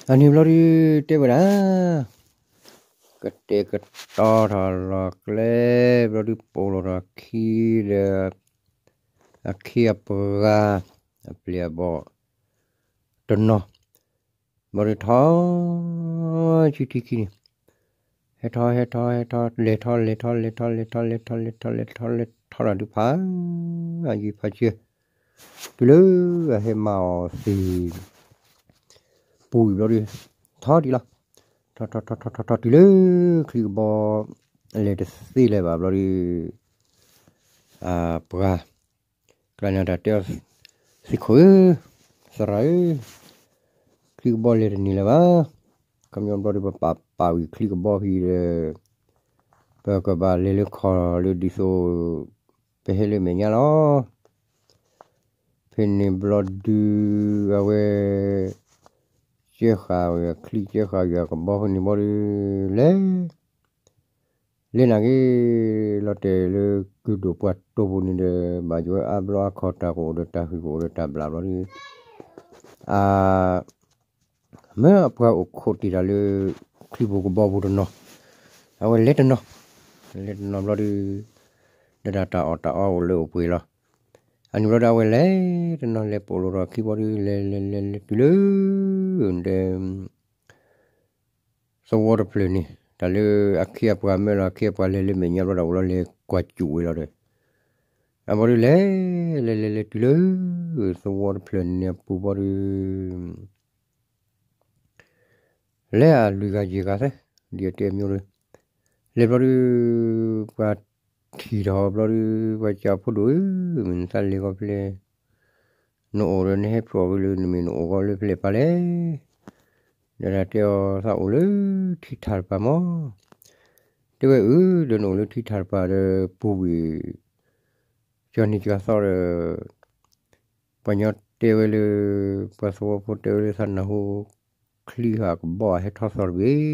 အန့ၣ်ဘျီဒုးတဲဝဲဒၣ်, ကတဲာ်ကတီၤထီၣ်လီၤကျဲ, ဘျီဒုးပိာ်လိာ်ထီၣ်အခံဒီး အခ့အပှၤ အပျဲၢ်အဘီၣ်တနီၤ, ဘျီဒုးထီၣ် ဆံထံခံန့ၣ်, ဟဲထီၣ် ဟဲထီၣ် ဟဲထီၣ် လဲၤထီၣ် လဲၤထီၣ် လဲၤထီၣ် လဲၤထီၣ် လဲၤထီၣ် လဲၤထီၣ် လဲၤထီၣ် လဲၤထီၣ်ဒီးဖးယံၤဖးစၢၤ, တုၤလၢအဟဲမၤအီၤသ့ၣ် ပူၤအံၤဘျီဒုး ထီၣ်ဒံးလီၤ. ထီၣ်ထီၣ်ထီၣ်ထီၣ်ထီၣ်ထီၣ်တုၤလၢ ချံကဘီ လဲၤတသ့လၢၤဘၣ်ဘျီဒုး, ပှၤ ကျါညါတၢ်တဲအီၤ, သ့ၣ်ခိၣ်ဧၢ, သရၣ်ဧၢ, ချံကဘီလဲၤတန့ၢ်လၢၤဘၣ်. ခီပညီဘျီဒုး ပပာ်ပာ်ဝံၤချံကဘီဖဲဒီး ပကဘၣ်လဲၤလၢခီၣ်လၢဒ်သိး ပဟဲလၢမဲာ်ညါလီၤ. ဖဲန့ၣ်ဘျီဒုး အဝဲ ကဲဃာ်ဝဲချံကဲဃာ်ယွၤကဘီဖဲန့ၣ်ဘျီဒုး လဲၤ လဲၤနာ်က့ၤ လီၤတဲာ်လၢကုဒိၣ်ပှၢ်တိၢ်ပူၤန့ၣ်ဒီး ဘၣ်ယွၤအါဘျီအါခီၣ် တၢ်ကအိၣ်ဒီးတၢ်ဟုၣ်ကအိၣ်ဒီးတၢ်ဘျၣ်ဘျီဒုး, အ မ့ၢ်အပှၤအိၣ်ခိးတ့ၢ်တၢ်လၢ ချံပူၤကဘီပူၤတနီၤ, အဝဲလဲၤတနီၤ, လဲၤတနီၤဘျီဒုး, ဒီးတၢ်တၢ်အီၣ်တၢ်အီအိၣ်လၢအိၣ်ပှဲၤလီၤ. အန့ၣ်ဘျီဒုး အဝဲလဲၤတနီၤ လဲၤပိာ်လိာ်ထီၣ်အခံဘျီဒုး လဲၤလဲၤလဲၤလဲၤတုၤလၢ ဒီး သဝီတဖျၢၣ်န့ၣ် တၢ်လၢအခ့အပှၤမၢလီၤ အခ့အပှၤလဲၤလၢမဲာ်ညါဘျီဒီး အိၣ်လီၤလဲၤကွၢ်စူၣ်ဝဲလီၤဒီး, အဘျီဒုးလဲၤ လဲၤလဲၤလဲၤတုၤလၢ သဝီတဖျၢၣ်န့ၣ်အပူၤဘျီဒုး လဲၤအလွံၢ်ဂၤယဲၢ်ဂၤသ့, ဒ်အတဲအမျိုးဒီး, လဲၤဘျီဒုး ပှၤထံၣ်ထီၣ်ဘျီဒုး ပှၤစံးဖိဒိၣ်ဧၢ, မ့ၢ်နသးလဲၤဂီၤဖဲလဲၣ်, နအိၣ်ဒီးနဟဲဖျိးဝံၤလၢနမ့ၢ်နအိၣ်ဂီၤလၢဖဲလဲၣ်ပၢ်လဲၣ်, ဒီးတၢ်တဲအီၤသးအိၣ်လၢထံထၣ်တပၤမး, တဲဝဲအု ဒီးနအိၣ်လၢထံထၣ်တပၤဒီးပူၤဝံၤ ကၠီနံၤကၠီသီဒီး ပှၤညီတဲဝဲလၢ ပှၤသဝီဖိတဲဝဲလၢသးနၢ်ဟူ ချံဟးကဘီအဟဲထီၣ်သီၣ်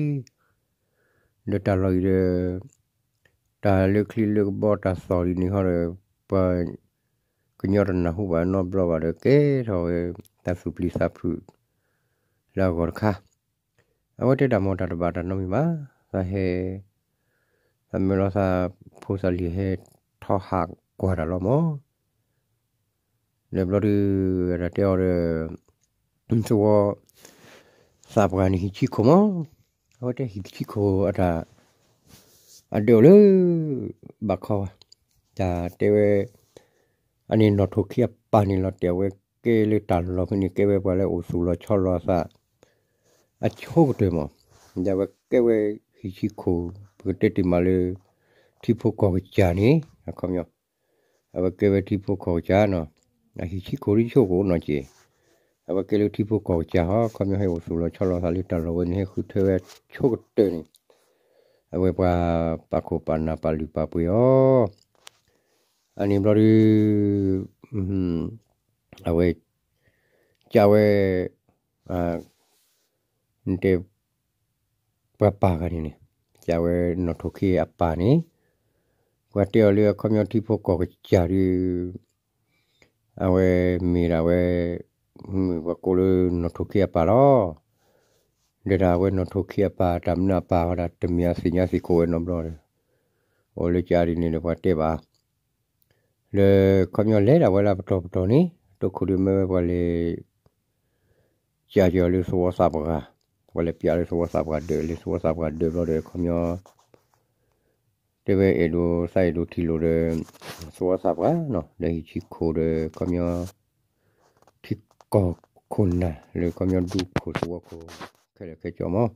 တဘ့ၣ်, ဒီးတၢ်လီၢ်အံၤဒီး တၢ်လၢချံလၢကဘီတၢ်သီၣ်ဒ်န့ၣ်ဟီဒီး ပှၤကညီတနၢ်ဟူဘၣ်နီတဘျီဘၣ်ဒီး ကဲထီၣ်ဝဲ တၢ်သူၣ်ပျံၤသးဖုး လၢအဂီၢ်တခါ, အဝဲတဲတၢ်မ့ၢ်တၢ်တဘၣ်တၢ်နီတမံၤဘၣ်, သးဟဲ သးမၢလီၤသးဖိသးလံၤဟဲထီၣ်ဟးကွၢ်တၢ်လီၤမး ဒီးဘျီဒုး အတၢ်တဲအီၤဒီး သဝီသးပှၢ်န့ၣ်ဟံၣ်ဆံခိၣ်မး, အဝဲတဲဟံၣ်ဆံခိၣ်အတၢ် အဒၢးအိၣ်လၢ ဘၣ်ခီဝဲ, တၢ်တဲဝဲ အန့ၣ်နီၣ်ထိၣ်ခံအပၢ်န့ၣ်လီၤတဲာ်ဝဲကဲလၢတၢ်လီၢ်ဖဲန့ၣ် ကဲဝဲပှၤလၢအိၣ်သူၣ်လီၤဆီလီၤအသး အဆိကတၢၢ်မး, ဒီးအဝဲကဲဝဲဟံၣ်ဆံခိၣ် ပကတဲတ့ၢ်မးလၢ ထံဖိကီၢ်ကစၢ်န့ၣ် အခီပညီ အဝဲကဲဝဲထံဖိကီၢ်ကစၢ်နီၤ, အဟံၣ်ဆံခိၣ်ဒ်ဆိကမိၣ်နီၤက့ၤ, အဝဲကဲလၢထံဖိကီၢ်ကစၢ်ဟီ ခီပညီဟဲအိၣ်သူၣ်လီၤဆီလီၤသးလၢတၢ်လီၢ်ဝဲန့ၣ် ဟဲဃုထၢဝဲဆိကတၢၢ်န့ၣ်, အဝဲပှၤပာ်ခိၣ်ပာ်နၢ်ပာ်လုၢ်ပာ်ပှ့ၤအီၤ, အန့ၣ်ဘျီဒုး အဝဲ ကးဝဲ နတဲ ပှၤပၢ်ဂၤန့ၣ်န့ၣ် ကးဝဲနီၣ်ထိၣ်ခံအပၢ်န့ၣ် ပှၤတဲအီၤလၢအခီပညီထံဖိကီၢ်ကစၢ်ဒုး အဝဲမ့ၢ်ဒၣ်ဝဲ မ့ၢ်ပှၤကိးလၢနီၣ်ထိၣ်ခံအပၢ်လီၤ. ဒီးတၢ်အဝဲနီၣ်ထိၣ်ခံအပၢ် တၢ်မနုၤအပၢ်ဝဲဒၣ် တမ့ၢ်အသ့ၣ်ညါသ့ၣ်ကိးဝဲနီတဘျီဒီး အိၣ်လၢကးဒ်န့ၣ်ဒီးပှၤတဲဘၣ် လၢခီပညီလဲၤဒၣ်ဝဲလၢပတီၢ်ပတီၢ်န့ၣ် အတိခိၣ်ဒုးမ့ၢ်ဝဲပှၤလဲၤ ကးကီၤလၢသဝီသးပှၢ်, ပှၤလဲၤပျးလၢသဝီသးပှၢ်ဒၢး လၢသဝီသးပှၢ်ဒၢးဘျီဒီး ခီပညီ တဲဝဲအဲၣ်ဒိးသးအဲၣ်ဒိးထံၣ်လိာ်ဒီး သဝီသးပှၢ်နီၤ ဒီးဟံၣ်ဆံခိၣ်ဒီး ခီပညီ ထံကီၢ်ခိၣ်နၢ် လၢခီပညီဒူခိၣ်သဝီခိၣ် ခဲလၢာ်ခဲဆ့မး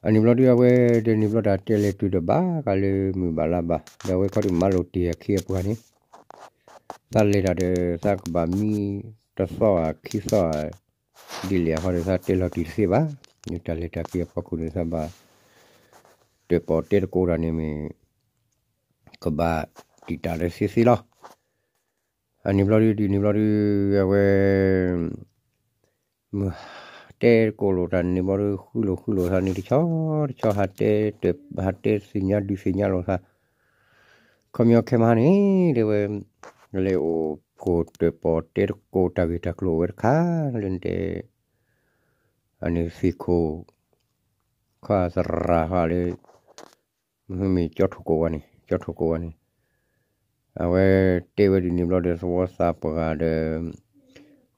အန့ၣ်ဘျီဒုးအဝဲဒီးန့ၣ်ဘျီတၢ်တဲလဲၤတုၤဒီးဘၣ်ဃးလၢမုၢ်ဘၣ်လါဘၣ် ဒီးအဝဲခီဒုးမၤလိာ်တ့ၢ်အခ့အပှၤန့ၣ် သးလဲၤတၢ်ဒီးသးကဘၣ်မံတသီဧါခံသီဧါ ဒ်လဲၣ်အဃိဒီး သးတဲလီၤတံၢ်တသ့ဘၣ်. လၢတၢ်လဲၤတၢ်က့ၤအဖီခိၣ်န့ၣ် သးဘၣ်တၢၣ်ပီၣ်တဲသကိးတၢ်န့ၣ်မ့ၢ် ကဘၣ်တံာ်တာ်တသ့သ့လီၤ. အန့ၣ်ဘျီဒုး ဒ်န့ၣ်ဘျီဒုး အဝဲ မုၢ်တဲသကိးလိာ်တၢ်န့ၣ်ဘျီဒုး ဃုလိာ်ဃုလိာ်သးန့ၣ် တဆီတဆီ ဟးတဲ ဟးတဲသ့ၣ်ညါဒုးသ့ၣ်ညါလိာ်သး ခီပညီခဲမဟါန့ၣ် တဲဝဲ လဲၤအိၣ်ဖှိၣ်တၢၣ်ပီၣ်တဲသကိးတၢ်ဂ့ၢ်တၢ်ကျိၤဝဲတခါ လၢနတဲ အန့ၣ်သ့ၣ်ခိၣ် ခီသရၣ်ဃီလၢ မ့ၢ်ကၠီထိၣ်ကိးဝဲန့ၣ် ကၠီထိၣ်ကိးဝဲန့ၣ် အဝဲတဲဝဲဒ်န့ၣ်ဘျီဒီးသဝီသးပှၢ်ဒီး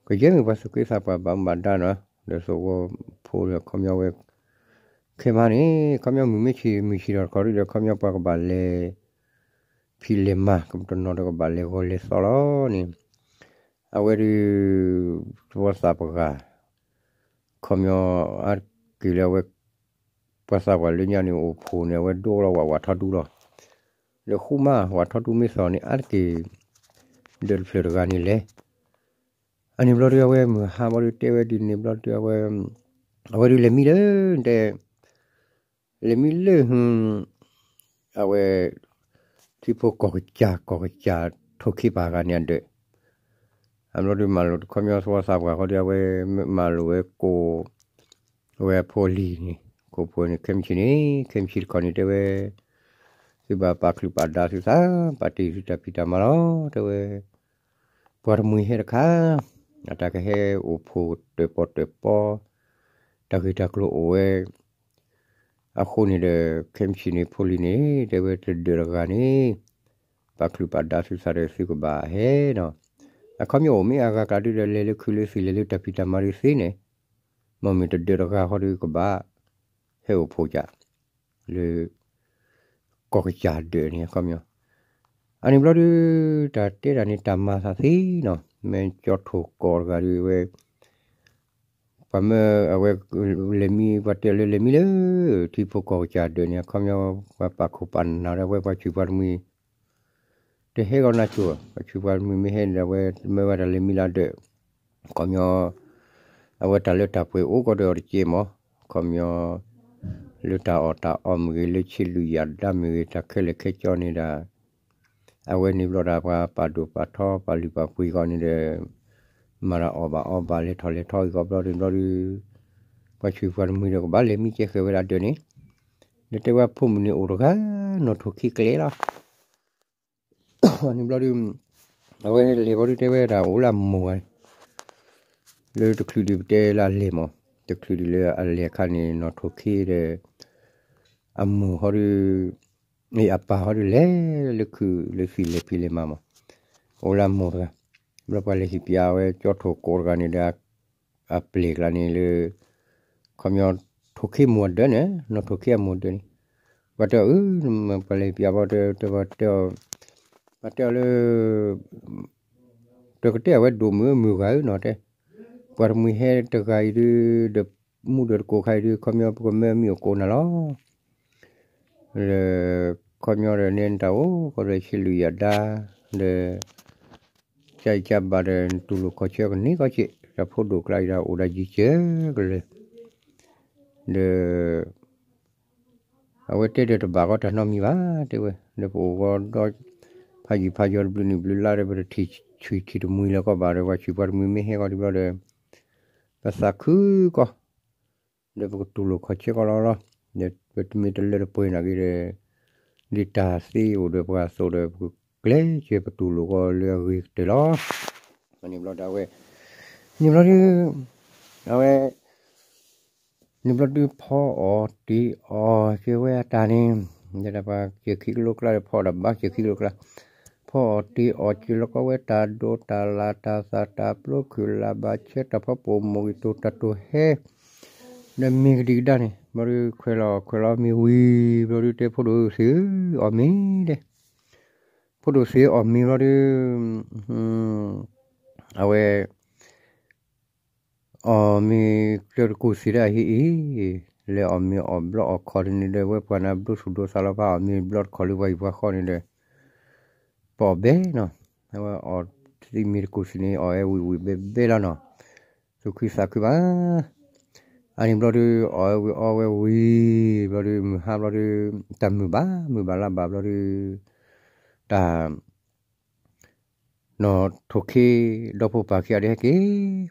ကယဲၢ်မ့ၢ်ပှၤသူၣ်က့သးပှၢ်ဘၣ်မူဘၣ်ဒါနီၤ ဒီးသဝီဖိဒီးခီပညီဝဲ ခဲမးန့ၣ် ခီပညီမုၢ်မ့ၢ်ဆံးမုၢ်ဆံးဒီးတခီဒီး ခီပညီပှၤကဘၣ်လဲၤ ဖံးလဲၤမၤ ကတနီၤဒီးကဘၣ်လဲၤဂီၤလဲၤသီလီၤန့ၣ် အဝဲဒုး သဝီသးပှၢ် ခီပညီ အါတက့ၢ်လၢအဝဲ ပှၤသးပှၢ်လၢညါန့ၣ် အိၣ်ဖှိၣ်န့ၣ် အဝဲဒိလီၤဝးဝးထီဒူလီၤ. လၢဃူမး ဝးထီဒူမ့ၢ်သီန့ၣ် အါတက့ၢ် ဒၢးတဖျၢၣ်တဂၤန့ၣ်လဲၤ အန့ၣ်ဘျီဒုး အဝဲမုၢ်ဟါဘျီဒုး တဲဝဲဒ်န့ၣ်ဘျီဒုး အဝဲ အဝဲဒုးလဲၤမံလၢ တဲ လဲၤမံလၢ အဝဲ ထံဖိကီၢ်ကစၢ် ကီၢ်ကစၢ်ထိၣ်ခ့ပာ်ဂၤန့ၣ်အဒၢး အဘျီဒုးမၤလိာ်တခီပညီသဝီသးပှၢ်ဃီဒီး အဝဲမၤလိာ်ဝဲကိး အဝဲအဖိအလံၤန့ၣ် ကိးဖိန့ၣ် ခဲမုၢ်ဆ့ၣ်န့ၣ် ခဲမုၢ်ဆ့ၣ်တခီန့ၣ် တဲဝဲ သုဘၣ်ပာ်ချုးပာ်ဒါသုသး ပာ်တ့ၢ်သုတၢ်ဖံးတၢ်မၤလီၤ တဲဝဲ ပှၤတမှံၤဟဲတခါ အတၢ်ကဟဲအိၣ်ဖှိၣ်တၢၣ်ပီၣ်တၢၣ်ပီ တၢ်ဂ့ၢ်တၢ်ကျိၤအိၣ်ဝဲ အဃိန့ၣ်ဒီး ခဲမုၢ်ဆ့ၣ်န့ၣ် ဖိလံၤန့ၣ် တဲဝဲတဒၢးတဂၤန့ၣ် ပာ်ချုးပာ်ဒါသုသးဒီးသုကဘၣ်ဟဲနီၤ အခီပညီအိၣ်မ့ၢ်အဂၤကျါဒုဒီး လဲၤလၢခုးလၢသံၣ်လဲၤလၢတၢ်ဖံးတၢ်မၤဒုးသ့န့ၣ် မ့မ့ၢ်တဒၢးတဂၤဃီဒုးကဘၣ် ဟဲအိၣ်ဖှိၣ်ကၢ် လၢ ကီၢ်ကစၢ်ဒၢးန့ၣ် အခီပညီ အန့ၣ်ဘျီဒုး တၢ်တဲတၢ်န့ၣ်တၢ်မၤသးသ့နီၤ မ့ၢ်ကၠီထိၣ်ကိးတဂၤဒုးဝဲ ပှၤမၢအဝဲ လဲၤမံ ပှၤတဲလၢလဲၤမံလၢ ထံဖိကီၢ်ကစၢ်ဒၢးန့ၣ် အခီပညီ ပှၤပာ်ခိၣ်ပာ်နၢ်ဒီးအဝဲပှၤဆံးပှၤတမှံၤ တဟဲဂီၤနၢ်ကၠိၣ် ပှၤဆံးပှၤတမှံၤမ့ၢ်ဟဲန့ၣ်ဒီး အဝဲမၢဝဲတၢ်လဲၤမံလၢဒၢး အခီပညီ အဝဲတၢ်လၢတၢ်ပှဲၤအိၣ်ကီးဒီးအီၤတက့ၢ်မး အခီပညီ လၢတၢ်အီၣ်တၢ်အီမ့ၢ်ဂ့ၤ လၢဆံးလုၢ်ယၤဒါမ့ၢ်ဂ့ၤ တၢ်ခဲလၢာ်ခဲဆ့န့ၣ်ဒီး အဝဲန့ၣ်ဘျီဒီး ပှၤပာ်ဒိၣ်ပာ်ထီပာ်လုၢ်ပာ်ပှ့ၤကီးန့ၣ်ဒီး မၤတၢ်အီၣ်ဘၣ်အီဘၣ်လဲၤထီၣ်လဲၤထီအံၤကီးဘျီဒုးဘျီဒုး ပှၤဆံးပှၤတမှံၤဒီးကဘၣ်လဲၤမံကဲဃဲၤဝဲဒၣ်ဒၢးန့ၣ် ဒီးတဲဝဲဖိမုၣ်န့ၣ်အိၣ်တဂၤ နီၢ်ထိၣ်ခ့ကျဲလီၤ န့ၣ်ဘျီဒုး အဝဲလဲၤဘျီဒုးတဲဝဲဒၣ်အိၣ်လၢအမိၢ်ဂၤ လၢတချုးဒံးပတဲလၢအလဲၤမး တချုးဒံးလၢအလဲၤအခါန့ၣ် နီၢ်ထိၣ်ခ့ဒီး အမိၢ်ဟီဒုး အပၢ်ဟီဒုးလဲၤလၢခုးလၢသံၣ်လဲၤဖံးလဲၤမၤမး အိၣ်လၢအမိၢ်တဂၤ ဘျီပှၤလဲၤဟ့ၣ်ပၠးဝဲကၠီထိၣ်ကိးတဂၤန့ၣ်ဒီး အပျဲၢ်ကျါန့ၣ်လၢ ခီပညီ ထိၣ်ခ့မိၢ်အဒၢးန့ၣ် နီၢ်ထိၣ်ခ့အမိၢ်ဒၢးန့ၣ် ပှၤတဲအီၤ ပှၤလဲၤဟ့ၣ်ပၠးဘျီတဲ ပှၤတဲအီၤ ပှၤတဲအီၤလၢ တကတဲအဝဲဒိၣ်မုၢ်မုၢ်ဂၤဧၢနီၤတဲ ပှၤတမှံၤဟဲတဂၤအံၤဒုး ဒီးမူဒီးတကိးခါအံၤဒုး ခီပညီပကမၢမံအိၣ်ကိးနၤလီၤ ဒီး ခီပညီဒီးန့ၣ်တၢ်အိၣ်ကီးဒီးဆံးလုၢ်ယၤဒါ ဒီး ကၢ်အံၤကၢ်ဘၣ်ဒီး နတူၢ်လိာ်ခီၣ်ဆၢကန့ၢ်ကီၢ်စ့ၢ် တၢ်ဖိဒိၣ်ကျါအံၤဒီးအိၣ်ဒၣ်ယံၤစၢၤကလဲာ် ဒီး အဝဲတဲဒီးတဘၣ်ကီးတၢ်နီတမံၤဘၣ် တဲဝဲ ဒီးပအိၣ်ကီးဒီး ဖးယံာ်ဖးယီၤတဘျုးနံၣ်ဘျုးလါဒီး ပတထံၣ်ဆံၣ်ထံၣ်တမှံၤလၢၤကီးဘၣ်ဒီး ပှၤဆံးပှၤတမှံၤမ့ၢ်ဟဲကီးဒံးဘျီဒီး ပသးခုကီး ဒီးပကတူၢ်လိာ်ခီၣ်ဆၢကီးလီၤလီၤ ဒီးပတမ့ၢ်တလၢတပှဲၤနာ်က့ဒီး ဒ်တၢ်သ့အိၣ်ဒီးပှၤအသိးဒီး ပကကျဲးစၢးပတူၢ်လိာ်ကီးလၢအဂ့ၤကတၢၢ်လီၤ န့ၣ်ဘျီဒီးအဝဲ န့ၣ်ဘျီဒုး အဝဲ န့ၣ်ဘျီဒုးဖီအီၣ်တ့ၤအီၣ်က့ၤဝဲအတၢ်န့ၣ် ဒီးပှၤစဲၤခံကလိကျါဒီး ဖီအီၣ်ဒီးဘၣ်စဲၤခံကလိကျါ ဖီအီၣ်တ့ၤအီၣ်က့ၤလီၤကီးဝဲတၢ်ဒိးတၢ်လၢ်တၢ်သၣ်တၢ်ပျိ ခုၣ်လၢ်ဘၣ်ဆၢတၢ်ဖီပိာ်မိၢ်ဂံၢ်တိၤတၢ်တိၤဟဲ ဒီးမ့ၢ်ကဒံကဒါန့ၣ် ဘျီဒုးခွဲးလီၤခွဲးလီၤမ့ၤဝံၤ ဘျီဒုးတဲဖိဒိၣ်သ့ၣ်ဧၢ အီၣ်မ့ၤဒဲး ဖိဒိၣ်သ့ၣ်အီၣ်မ့ၤဘျီဒုး အဝဲ အီၣ်မ့ၤကျၢၤတကူၣ်သ့ၣ်ဒၣ်အဟံၣ်အံၤ လဲၤအီၣ်မ့ၤအီၣ်ဘျီအီၣ်ခီၣ်တန့ၣ်ဒီး ဝဲပှၤနၤဘျီသူၣ်ဒိသးလီၤ ပှၤအီၣ်မ့ၤဘျီတခီၣ်လၢပှၤဟံၣ်ပှၤဃီန့ၣ်ဒီး ပအီၣ်ဘဲနီၤ အဝဲအီၣ်သံမ့ၤတကူၣ်သ့ၣ်န့ၣ် အီၣ်ဝဲဝံၣ်ဝံၣ်ဘဲဘဲလီၤနီၤ သူၣ်ခုသးခုဘၣ် အန့ၣ်ဘျီဒုး အီၣ်ဝဲဝံၣ်အီဝဲဝံၣ် ဘျီဒုး မုၢ်ဟါဘျီဒုး တၢ်မုာ်ဘၣ် မုာ်ဘၣ်လါဘၣ်ဘျီဒုး တၢ် နီၢ်ထိၣ်ခ့ ဒီဖိပၢ်ခံဂၤဒီး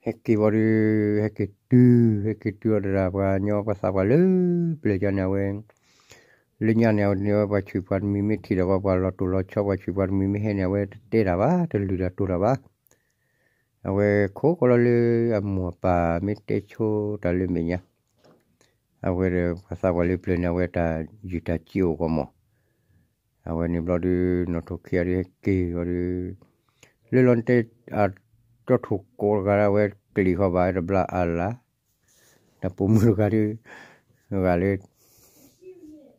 ဟဲက့ၤ ဟဲက့ၤဘျီဒုး ဟဲက့ၤတုၤ ဟဲက့ၤတုၤအီၤဒီးပှၤညီပှၤသးပှၢ်လၢပျၢၤကန့ၣ် အဝဲ လၢညါန့ၣ် အဝဲန့ၣ်ဝဲပှၤဆံးပှၤတမှံၤမ့ၢ်ထံၣ်ဒီးပှၤ ပှၤလီၤတိၢ်လီၤဆီ ပှၤဆံးပှၤတမှံၤမ့ၢ်ဟဲန့ၣ် အဝဲတတဲတၢ်ဘၣ် တလုၢ်တၢ်တိၢ်တၢ်ဘၣ် အဝဲခိးကီးလီၤလၢအမိၢ်အပၢ်မ့ၢ်တဲဆိတၢ်လၢမဲာ်ညါ, အဝဲဒီးပှၤသးပှၢ်လၢပျၢၤန့ၣ် အဝဲတၢ်ယုၢ်တၢ်စံးအိၣ်ကီးမး, အဝဲန့ၣ်ဘျီဒုး နီၣ်ထိၣ်ခ့အီၤဒုးဟဲက့ၤအီၤဒုး, လၢလီၤတဲ ကၠီထိၣ်ကိးတဂၤဒၣ်ဝဲကျံးဃီဘၣ်ဝဲတဘျါအလၢ်, တၢ်ပိာ်မုၣ်တဂၤဒုး, ဂၤလၢ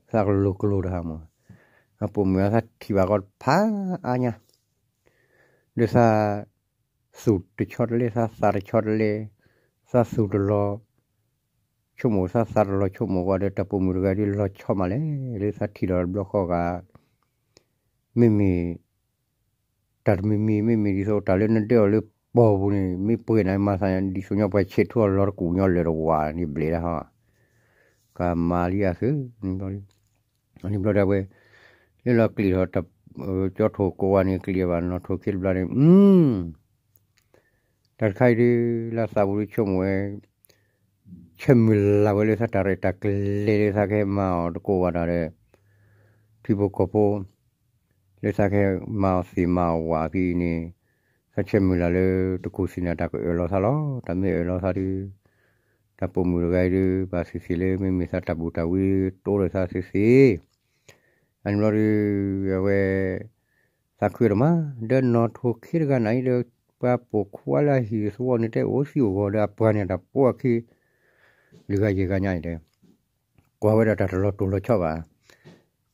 သးကလိၤကလိၤတဟါမး, အပိာ်မုၣ်အသးထံၣ်ဘၣ်ဃီတဖးအါညါ, ဒီးသးသူၣ်တဆီတလဲ သးသးတဆီတလဲ, သးသူၣ်တလီၤ ဆိကမိၣ် သးသးတလီၤဆိကမိၣ်ဝဲဒီး တၢ်ပိာ်မုၣ်တဂၤဒုးလီၤဆီမးလဲၣ်, လၢသးထံၣ်လီၤတဘျီဃီဂၤ, မ့မ့ၢ် တၢ်တမံၤမံၤ မ့မ့ၢ်ဒ်သိးတၢ်လၢနဒၢအီၤလၢပီၢ်ပူၤန့ၣ် မ့ၢ်ပှဲၤနၤမၤသး ဒ်သိးညီပှၤဆဲးထူအီၤလီၤတကူၣ်ညီလၢာ်တဝးန့ၣ်ဘျဲးဒၣ်ဟီ, ကမၤလံအသု, န့ၣ်ဘျီဒၣ်ဝဲ, လၢလီၤကျံးထီၣ် ကၠီထိၣ်ကိးဝဲန့ၣ် ကျံးဘၣ်နီၣ်ထိၣ်ခ့တဘျီန့ၣ်, တၢ်တခါအံၤဒုး လၢသးပူၤဒုးဆိကမိၣ်ဝဲ ဆၢမုၢ်လၢ်ဝဲလၢသးတၢ်ရဲၣ်တၢ်ကျဲၤလၢသးကဟဲမၤအီၤတကိးဘၣ်တၢ်ဒီး ထံဖိကီၢ်ဖိ လၢသးကဟဲမၤအီၤသ့ၣ်မၤအီၤဝးအဖဲအံၤန့ၣ်, သးဆၢမုၢ်လၢ်လၢတကူၣ်သ့ၣ်န့ၣ် တၢ်ကအၢၣ်လီၤသးလီၤ. တၢ်မ့ၢ်အၢၣ်လီၤသးဒုး, တၢ်ပိာ်မုၣ်တဂၤအံၤဒုး ဘၣ်သ့ၣ်သ့ၣ်လၢမ့မ့ၢ်သးတၢ်ဘူၣ်တၢ်ဝံတိဒီးသးသ့ၣ်သ့ၣ်, အန့ၣ်ဘျီဒုး အဝဲ သးခုတမး ဒီးနီၣ်ထိၣ်ခ့တဂၤန့ၣ်အံၤဒီး ပှၤပိာ်ခွါလၢအဟံၣ်သဝီန့ၣ် တဲအိၣ်သံအိၣ်ဂီၤဒီးအပှၤန့ၣ် တၢ်ပိာ်အခံ လွံၢ်ဂၤယဲၢ်ဂၤညါအံၤဒီး ကွၢ်ဝဲဒၣ်တၢ်တလီၤတူာ်လီၤဆီဘၣ်,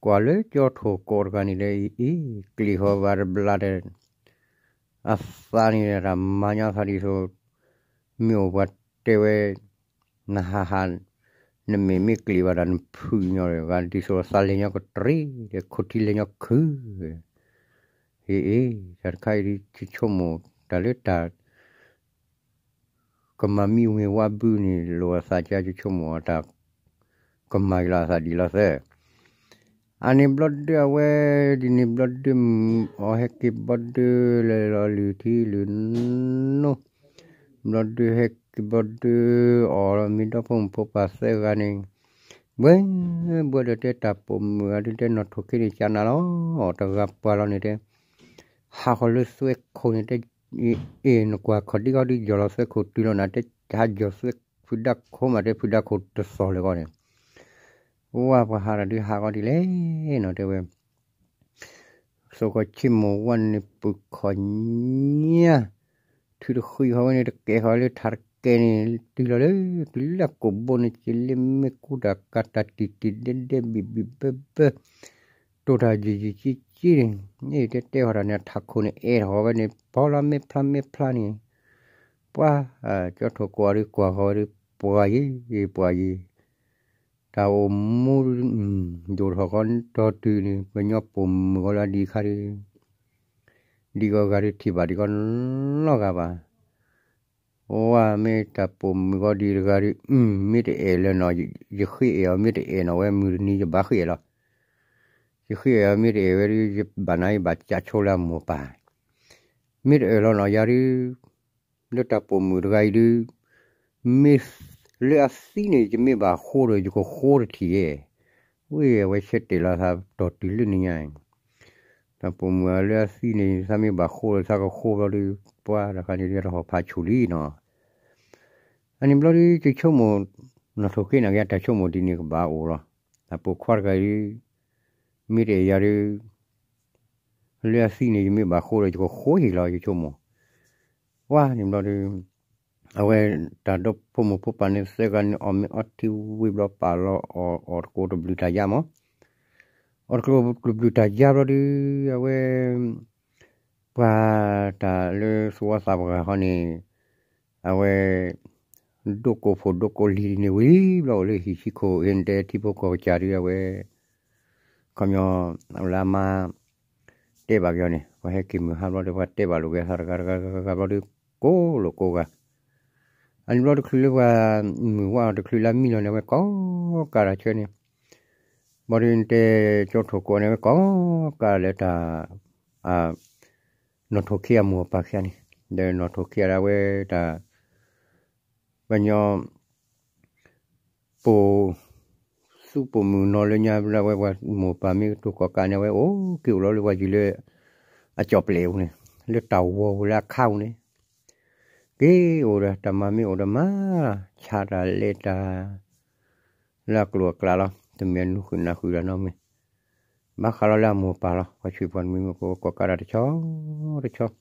ကွၢ်လၢကၠီထိၣ်ကိးတဂၤန့ၣ်ဒီး အံၤ အံၤ ကျံးဃီၤဘၣ်တဘျါဒီး အသးန့ၣ်တၢ်မၤညီသးဒ်သိး မ့ၢ်အိၣ်ပှၤတဲဝဲ နဟးဟး နမဲာ်မ့ၢ်ကျံးဘၣ်ဒီးနဖုၣ်ညီဒီး ဂၤဒ်သိးသးလဲၤညီကတြ့ဒီး ခိၣ်ထံလဲၤညီခုၣ်, အံၤ အံၤ တၢ်တခါအံၤဒ်ဆိကမိၣ် တၢ်လၢတၢ် ကမၤမံဝ့ၤဝါဘုန့ၣ် လိာ်အသးကဆိကမိၣ်အတၢ် ကမၤကလီၤအသးဒ်လီၤသၢ, အန့ၣ်ဘျီဒုးအဝဲ ဒ်န့ၣ်ဘျီဒုး အီၤဟဲက့ၤဘျီဒုး လဲၤလီၤလုၢ်ထံလုၢ်နိ, ဘျီဒုးဟဲက့ၤဘျီဒုး အီၤလီၤမ့ၢ်ဒီဖိမုၣ်ဖိပၢ်သၢဂၤန့ၣ်, ဘှဲ ဘှဲဒီးတဲတၢ်ပိာ်မုၣ်အဒုးတဲနီၣ်ထိၣ်ခ့န့ၣ် ကနၤလီၤ အီၤတဂၤပှၤလီၤန့ၣ်တဲ ဟးဃီၤလၢသွဲခိၣ်န့ၣ်တဲ အ့ၣ် နကွၢ်ခီၣ်ဒံကီဒုး ယီၢ်လီၤသွဲခိၣ်တုၤလီၤနၤ တဲဟးယီၢ်သွဲဖုဒါခိၣ်မး တဲဖုဒါခိၣ်တသီၣ်လၢၤကီန့ၣ်, ဝါပှၤဟးတၢ်ဒုးဟးကီဒ်လဲၣ်နီၤ တဲဝဲ သိၣ်ဃီၤဆ့မိၣ်ဝါန့ၣ် ပုၢ်ခီၣ်ညါ ထုးတဃံဃီၤဝဲန့ၣ် တကဲဃီၤလၢထးတကဲန့ၣ် တုၤလီၤလၢ တုၤလၢအကိာ်ဘိန့ၣ် ကလ့မ့ၢ်ကူတၢ်ကးတၢ်တံၢ်တံၢ်ဒဲဒဲဘံၣ်ဘံၣ်ဘၢဘၢ တိၢ်တၢ်ယံာ်ယံာ်ကၠံကၠံန့ၣ် န့ၣ်တဲတဲဃီၤတၢ်န့ၣ် အထးခိၣ်န့ၣ် အဲၣ်ထီၣ်ဃီၤဝဲန့ၣ် ဖီလီၤမ့ၢ်ဖျါမ့ၢ်ဖျါန့ၣ် ပှၤ ကၠီထိၣ်ကိးအီၤဒုးကွၢ်ဃီၤဝဲဒုး ပှၤယံၤ ပှၤယံၤ တၢ်အိၣ်မူ ဒိၣ်ထီၣ်ဃီၤတီၤတုၤန့ၣ် ပှၤညီပိာ်မုၣ်ဂီၤလၢဒံးခါဒုး ဒံးဂီၤဂၤဒုးထံၣ်ဘၣ်ဒံးဂီၤနီတဂၤဘၣ်. ဝါမ့ၢ်တၢ်ပိာ်မုၣ်ဂီၤဒံးတဂၤဒုး မ့ၢ်တအဲၣ်လၢၤနီၤ ယဃ့အဲၣ်အီၤ မ့ၢ်တအဲၣ်နီၤဝဲမုၢ်တနံၤယဘၣ်ဃ့အဲၣ်လီၤ. ယဃ့အဲၣ်အီၤ မ့ၢ်တအဲၣ်ဝဲဒုး ယဘၣ်နၤယဘၣ်ကးဆိလၢအမိၢ်ပၢ် မ့ၢ်တအဲၣ်လီၤနီၤ ယၤဒုး လၢတၢ်ပိာ်မုၣ်တဂၤအံၤဒုး မ့ၢ်လၢအသံန့ၣ် ယမ့ၢ်ဘၣ်ဃိဒီး ယကဃိတထံၣ်ဧါ. ဝဲအဝဲဆၢတဲာ်လီၤသးတီၤတုၤလၢနံၤညါ တၢ်ပိာ်မုၣ်လၢအသံန့ၣ် သးမ့ၢ်ဘၣ်ဃိဒီး သးကဃိဘျီဒုး ပှၤတခါန့ၣ်ဒုး တဟီၣ်ဖးဆူၣ်လံနီၤ. အန့ၣ်ဘျီဒုး ယဆိကမိၣ် နီၣ်ထိၣ်ခ့န့ၣ် ကတၢ်ဆိကမိၣ်ဒ်န့ၣ်ကဘၣ်အိၣ်လီၤ. တၢ်ပိာ်ခွါတဂၤဒုး မ့ၢ်တအဲၣ်ယၤဒုး လၢအသံန့ၣ် ယမ့ၢ်ဘၣ်ဃိဒီး ယကဃိဟ့ၣ်လီၤ ယဆိကမိၣ်. ဝါန့ၣ်ဘျီဒုး အဝဲတၢ်ဒီဖိမိၢ်ဖိပၢ်န့ၣ် သၢဂၤန့ၣ် အီၣ်မ့ၤအီထံဝံၤဘျီ ပာ်လီၤအီၣ်တကိးတဘျုးတၢ်ယါမး. အီၣ်တကိးတဘျုးတၢ်ယါဘျီဒုး အဝဲ ပှၤတၢ်လၢသဝီသးပှၢ်ဃီန့ၣ် အဝဲ ဒိၣ်ကိၢ်ဖိးဒိၣ်ကိၢ်လံၤန့ၣ်ဝံၤ ဘျီအိၣ်လၢဟံၣ်ဆံခိၣ် ဟ့ၣ်တဲထံဖိကီၢ်ကစၢ်ဒုး အဝဲ ခီပညီ လၢအမါ တဲဘၣ်က့ၤအီၤန့ၣ် ပှၤဟဲက့ၤမုၢ်ဟါဘျီဒီး ပှၤတဲဘၣ်လိာ်က့ၤသးတဂၤတဂၤတဂၤတဂၤဘျီဒီး ကိးလိာ်ကိးဂၤ အန့ၣ်ဘျီတချုးလၢပှၤမုၢ်ဝါအီၤတချုးလၢအမံလီၤန့ၣ် အဝဲကိးကးတၢ်ဆၢန့ၣ် ဘျီဒုးတဲ ကၠီထိၣ်ကိးန့ၣ် အဝဲကိးကးလၢတၢ် နီၣ်ထိၣ်ခ့အမိၢ်အပၢ်ခံဂၤန့ၣ် ဒီးနီၣ်ထိၣ်ခ့အဝဲတၢ် ပှၤညီ ပိာ်သူပိာ်မုၣ်နီၤလၢညါဘျီဝဲ ပှၤမိၢ်ပၢ်မ့ၢ်ကတိၤကီးကးန့ၣ် အဝဲအိၣ်က့ၤအိၣ်လီၤလၢပှၤယံၤလၢ အကၠီၣ်ပျဲၢ်အူန့ၣ် လၢတၢ်ဝီပူၤလၢအခါပူၤန့ၣ် က့ၤအိၣ်ဒီးတၢ်မၤမ့ၢ်အိၣ်ဒီးမၤ, ဆါတၢ်လဲၤတၢ် လၢအကျိၤအကျဲလီၤ. တမ့ၢ်အနူၤဃုာ်နၢ်ဃုာ်ဒီးနီတမံၤ, ဘၣ်ဃးလီၤလၢအမိၢ်ပၢ်လီၤ. ပှၤဆံးပှၤတမှံၤမ့ၢ်ကကိးကးတၢ်တဆီတဆီ ဘျီဒုး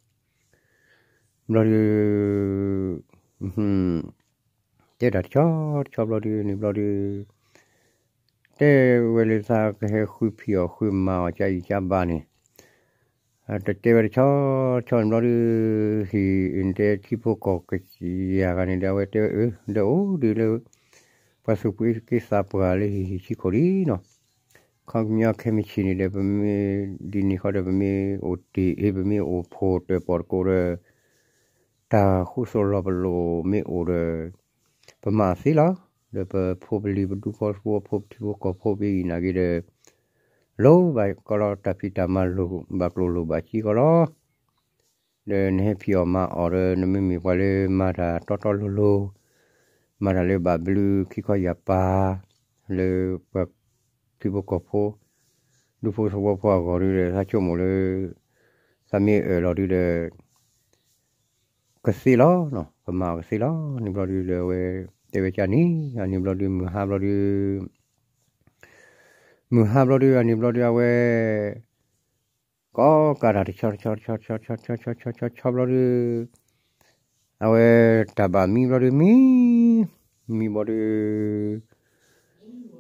တဲတၢ်တဆီတဆီဘျီဒုး န့ၣ်ဘျီဒုး တဲဝဲလၢသးကဟဲဃုဖံးအီၣ်ဃုမၤအီၣ်ကၢ်အံၤကၢ်ဘါန့ၣ်, တတဲဝဲတဆီတဆီန့ၣ်ဘျီဒုး, ဟံၣ်တဲထံဖိကီၢ်ကယၤဂၤန့ၣ်ဒီး အဝဲတဲဝဲအၢ ဒီးအိၣ်ဒုးလၢ ပှၤသူၣ်ဖှံက့သးပှၢ်လၢဟံၣ်ဟံၣ်ဆံခိၣ်လံနီၤ. ခီပညီခဲမုၢ်ဆ့ၣ်န့ၣ်ဒီး ပမ့ၢ်ဒ်န့ၣ်ဃီဒီး ပမ့ၢ်အိၣ်တ့ၢ်အ့ၣ် ပမ့ၢ်အိၣ်ဖှိၣ်တၢၣ်ပီၣ်တကိးဒီး တၢ်ဃူစိၤလီၤပလိာ်မ့ၢ်အိၣ်ဒီး ပမၤသ့လီၤ. ဒီးပဖိပလံၤပဒူဖိသဝီဖိပထံဖိကီၢ်ဖိပအံၤနာ်က့ဒီး လိၣ်ဘၣ်ကီလီၤ တၢ်ဖံးတၢ်မၤလိၣ်ဘၣ်ကျိၤလိၣ်ဘၣ်စ့ကီလီၤ. ဒီးနဟဲဖံးအီၣ်မၤအီၣ်ဒီး နမ့မ့ၢ်ပှၤလၢမၤတၢ်တီတီလိၤလိၤ, မၤတၢ်လၢဘၣ်ဘျုးခံခီယၢ်ပၤ လၢပှၤထံဖိကီၢ်ဖိ ဒူဖိသဝီဖိအဂီၢ်ဒုဒီး သးဆိကမိၣ်လၢ သးမ့ၢ်အၢၣ်လီၤဒုဒီး ကသ့လီၤ, ကမၤအီၤကသ့လီၤ. န့ၣ်ဘျီဒုဒီးအဝဲ တဲဝဲကၢ်န့ၣ် အန့ၣ်ဘျီဒု မုၢ်ဟါဘျီဒု မုၢ်ဟါဘျီဒု အန့ၣ်ဘျီဒု အဝဲ ကိးကးတၢ်တဆီတဆီတဆီတဆီတဆီတဆီတဆီဘျီဒု အဝဲတၢ်ဘၣ်မံဘျီဒု မံ, မံဘျီဒု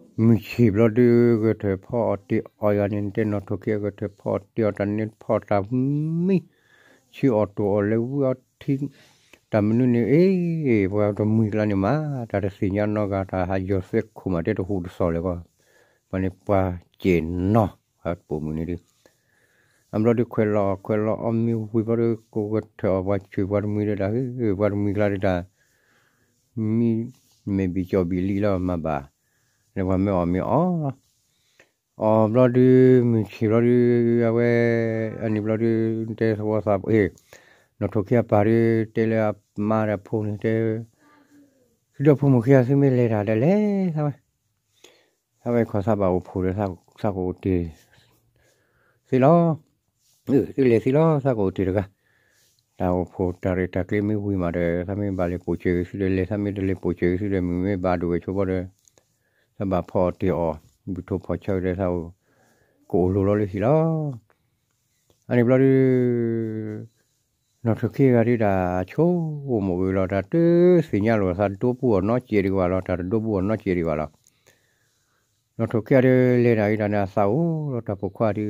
မုၢ်ဆ့ၣ်ဘျီဒု ဂဲၤထၢၣ်ဖီအီၣ်တ့ၢ်အီၣ်ယၤန့ၣ် နတဲနီၣ်ထိၣ်ခံအဂဲၤထၢၣ်ဖီအီၣ်တ့ၢ်အီၣ်တၢ်န့ၣ် ဖီအီၣ်တၢ်မံ, ဆံးအီၣ်တိၢ်အီၣ်လဲၤဝံအီထံ တၢ်မနုၤန့ၣ် အ့ၣ် ပှၤတမှံၤကျါန့ၣ်မး တၢ်တသ့ၣ်ညါနီတဂၤ တၢ်ဟးယီၤသဲခိၣ်မး တဲတဟူးတသီၣ်လဲၣ်ကီး, ပှၤန့ၣ်ပှၤစဲးနီၤ ပိာ်မုၣ်န့ၣ်ဒု အဘျီဒုခွဲးလီၤခွဲးလီၤအီၣ်မ့ၢ်ဝံၤဘျီဒု ကိးဂဲၤထၢၣ်အီၣ်ပှၤဆူၣ်ပှၤတမှံၤဒီးတၢ် ပှၤတမှံၤကျါဒီးတၢ် မံ မ့ၢ်ဘံၣ်ကၠီၣ်ဘံၣ်လံလီၤမၤဘၣ်, လၢပှၤမ့ၢ်အီၣ်မ့ၢ်အီၣ်လီၤ. အီၣ်ဘျီဒု မုၢ်ဆ့ၣ်ဘျီဒု အဝဲ အန့ၣ်ဘျီဒု တဲသဝီသး နီၣ်ထိၣ်ခံအပၢ်ဒု တဲလၢအမါဒီးအဖိန့ၣ်တဲ သုဒီဖိမိၢ်ခံဂၤသုမ့ၢ်လဲၤတၢ်ဒီးလဲၤသးဝဲ သးဝဲခီသးဘၣ်အိၣ်ဖှိၣ်ဒီး သးကအိၣ်တ့ၢ်သ့လီၤ. သုလဲၤသ့လီၤ သးကအိၣ်တ့ၢ်တဂၤ, တၢ်အိၣ်ဖှိၣ်တၢ်ရဲၣ်တၢ်ကျဲၤမ့ၢ်ဝံၤမးဒီး သးမ့ၢ်ဘၣ်လဲၤပိာ်စၢၤဂ့ၤသုဒီးလဲၤ သးမ့ၢ်တလဲၤပိာ်စၢၤဂ့ၤသုဒီး မုၢ်မ့ၢ်ဘၣ်ဒိၣ်ဝဲဆိဘျီဒီး သးဘၣ်ဖီအီၣ်တ့ၢ်အီၣ် ဘုၣ်ထိၣ်ဖီၣ်ဆၢဒီးသး ကအိၣ်လိၤလီၤလၢဟံၣ်လီၤ. အန့ၣ်ဘျီဒု နီၣ်ထိၣ်ခံဂၤဒုတၢ်ဆိကမိၣ်ဂ့ၤလီၤ တၢ်တသ့ၣ်ညါလိာ်သးဒိပူၤအီၣ်နီတစဲးဒံးဘၣ်လီၤ တၢ်တဒိပူၤအီၣ်နီတစဲးဒံးဘၣ်လီၤ. နီၣ်ထိၣ်ခံဂၤဒုလဲၤတၢ်အံၤတၢ်န့ၣ် အသးအိၣ်လီၤတၢ်ပိာ်ခွါဒု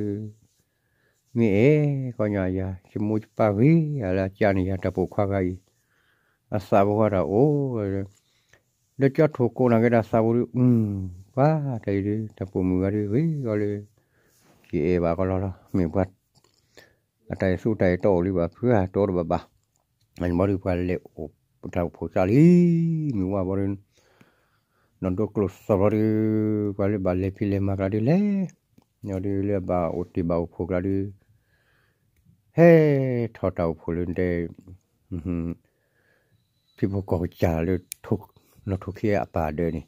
မ့ၢ်အဲၣ် ကီၢ်ညါယၤ ယမိၢ်ယပၢ်ဂ့ၤ အလၢအကၢ်န့ၣ်ယၤတၢ်ပိာ်ခွါဂၤအံၤ အသးပှၤတၢ်အိၣ် ဒီးကၠီထိၣ်ကိးနၤက့ၤဒီးသးပှၤဒု ပှၤတၢ်အံၤဒု တၢ်ပိာ်မုၣ်ဂၤဒုဂ့ၤအီၤလၢ ကအဲၣ်ဘၣ်ကလီလီၤ မ့ၢ်ပှၤ အတၢ်အဲၣ်ဆူတၢ်အဲၣ်တီအိၣ်လံဘၣ် ဖုဂၤတီတဘၣ်ဘၣ်. အန့ၣ်ဘျီဒု ပှၤလဲၤအိၣ်တၢ်အိၣ်ဖှိၣ်စၢ်လံ မုၢ်ဝါဘျီဒု နီၢ်ဒိကျိၣ်စီဘျီဒု ပှၤလၢဘၣ်လဲၤဖံးလဲၤမၤကျါဒုလဲၤ နီၢ်ဒုလၢဘၣ်အိၣ်တ့ၢ်ဘၣ်အိၣ်ဖှိၣ်ကျါဒု ဟဲထီၣ်တၢ်အိၣ်ဖှိၣ်လၢတဲ ထံဖိကီၢ်ကစၢ်လၢ နီၢ်ထိၣ်ခံအပၢ်ဒၢးန့ၣ်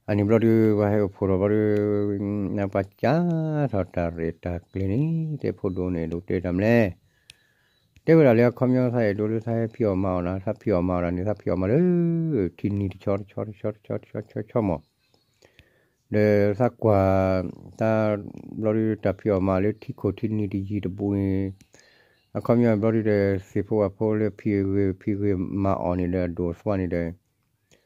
အန့ၣ်ဘျီဒု ပှၤဟဲအိၣ်ဖှိၣ်ထီၣ်ဘျီဒု ပှၤကၢထီၣ်တၢ်ရဲၣ်တၢ်ကျဲၤန့ၣ် တဲဖိဒိၣ်န့ၣ် ဒိးတဲတၢ်မလဲၣ် တဲဝဲဒၣ်လၢအခီပညီသးအဲၣ်ဒိးလၢသးဟဲဖံးအီၣ်မၤအီၣ်နၤ သးဖံးအီၣ်မၤအီၣ်နၤန့ၣ် သးဖံးအီၣ်မၤလၢ ထံနံၤတဆီတဆီတဆီတဆီတဆီဆီဆီမး ဒီးသးကွၢ် တၢ်ဘျီဒု တၢ်ဖံးအီၣ်မၤလၢထံခိၣ်ထံနံၤတယံၤတဘူးန့ၣ် အခီပညီဘျီဒုဒီး သ့ၣ်ဖိဝၣ်ဖိလၢဖံးဂ့ၤဖံးဂ့ၤမၤအီၣ်န့ၣ်ဒီး အဒိၣ်အသွါန့ၣ်ဒီး လီၤစှၤ ဒီး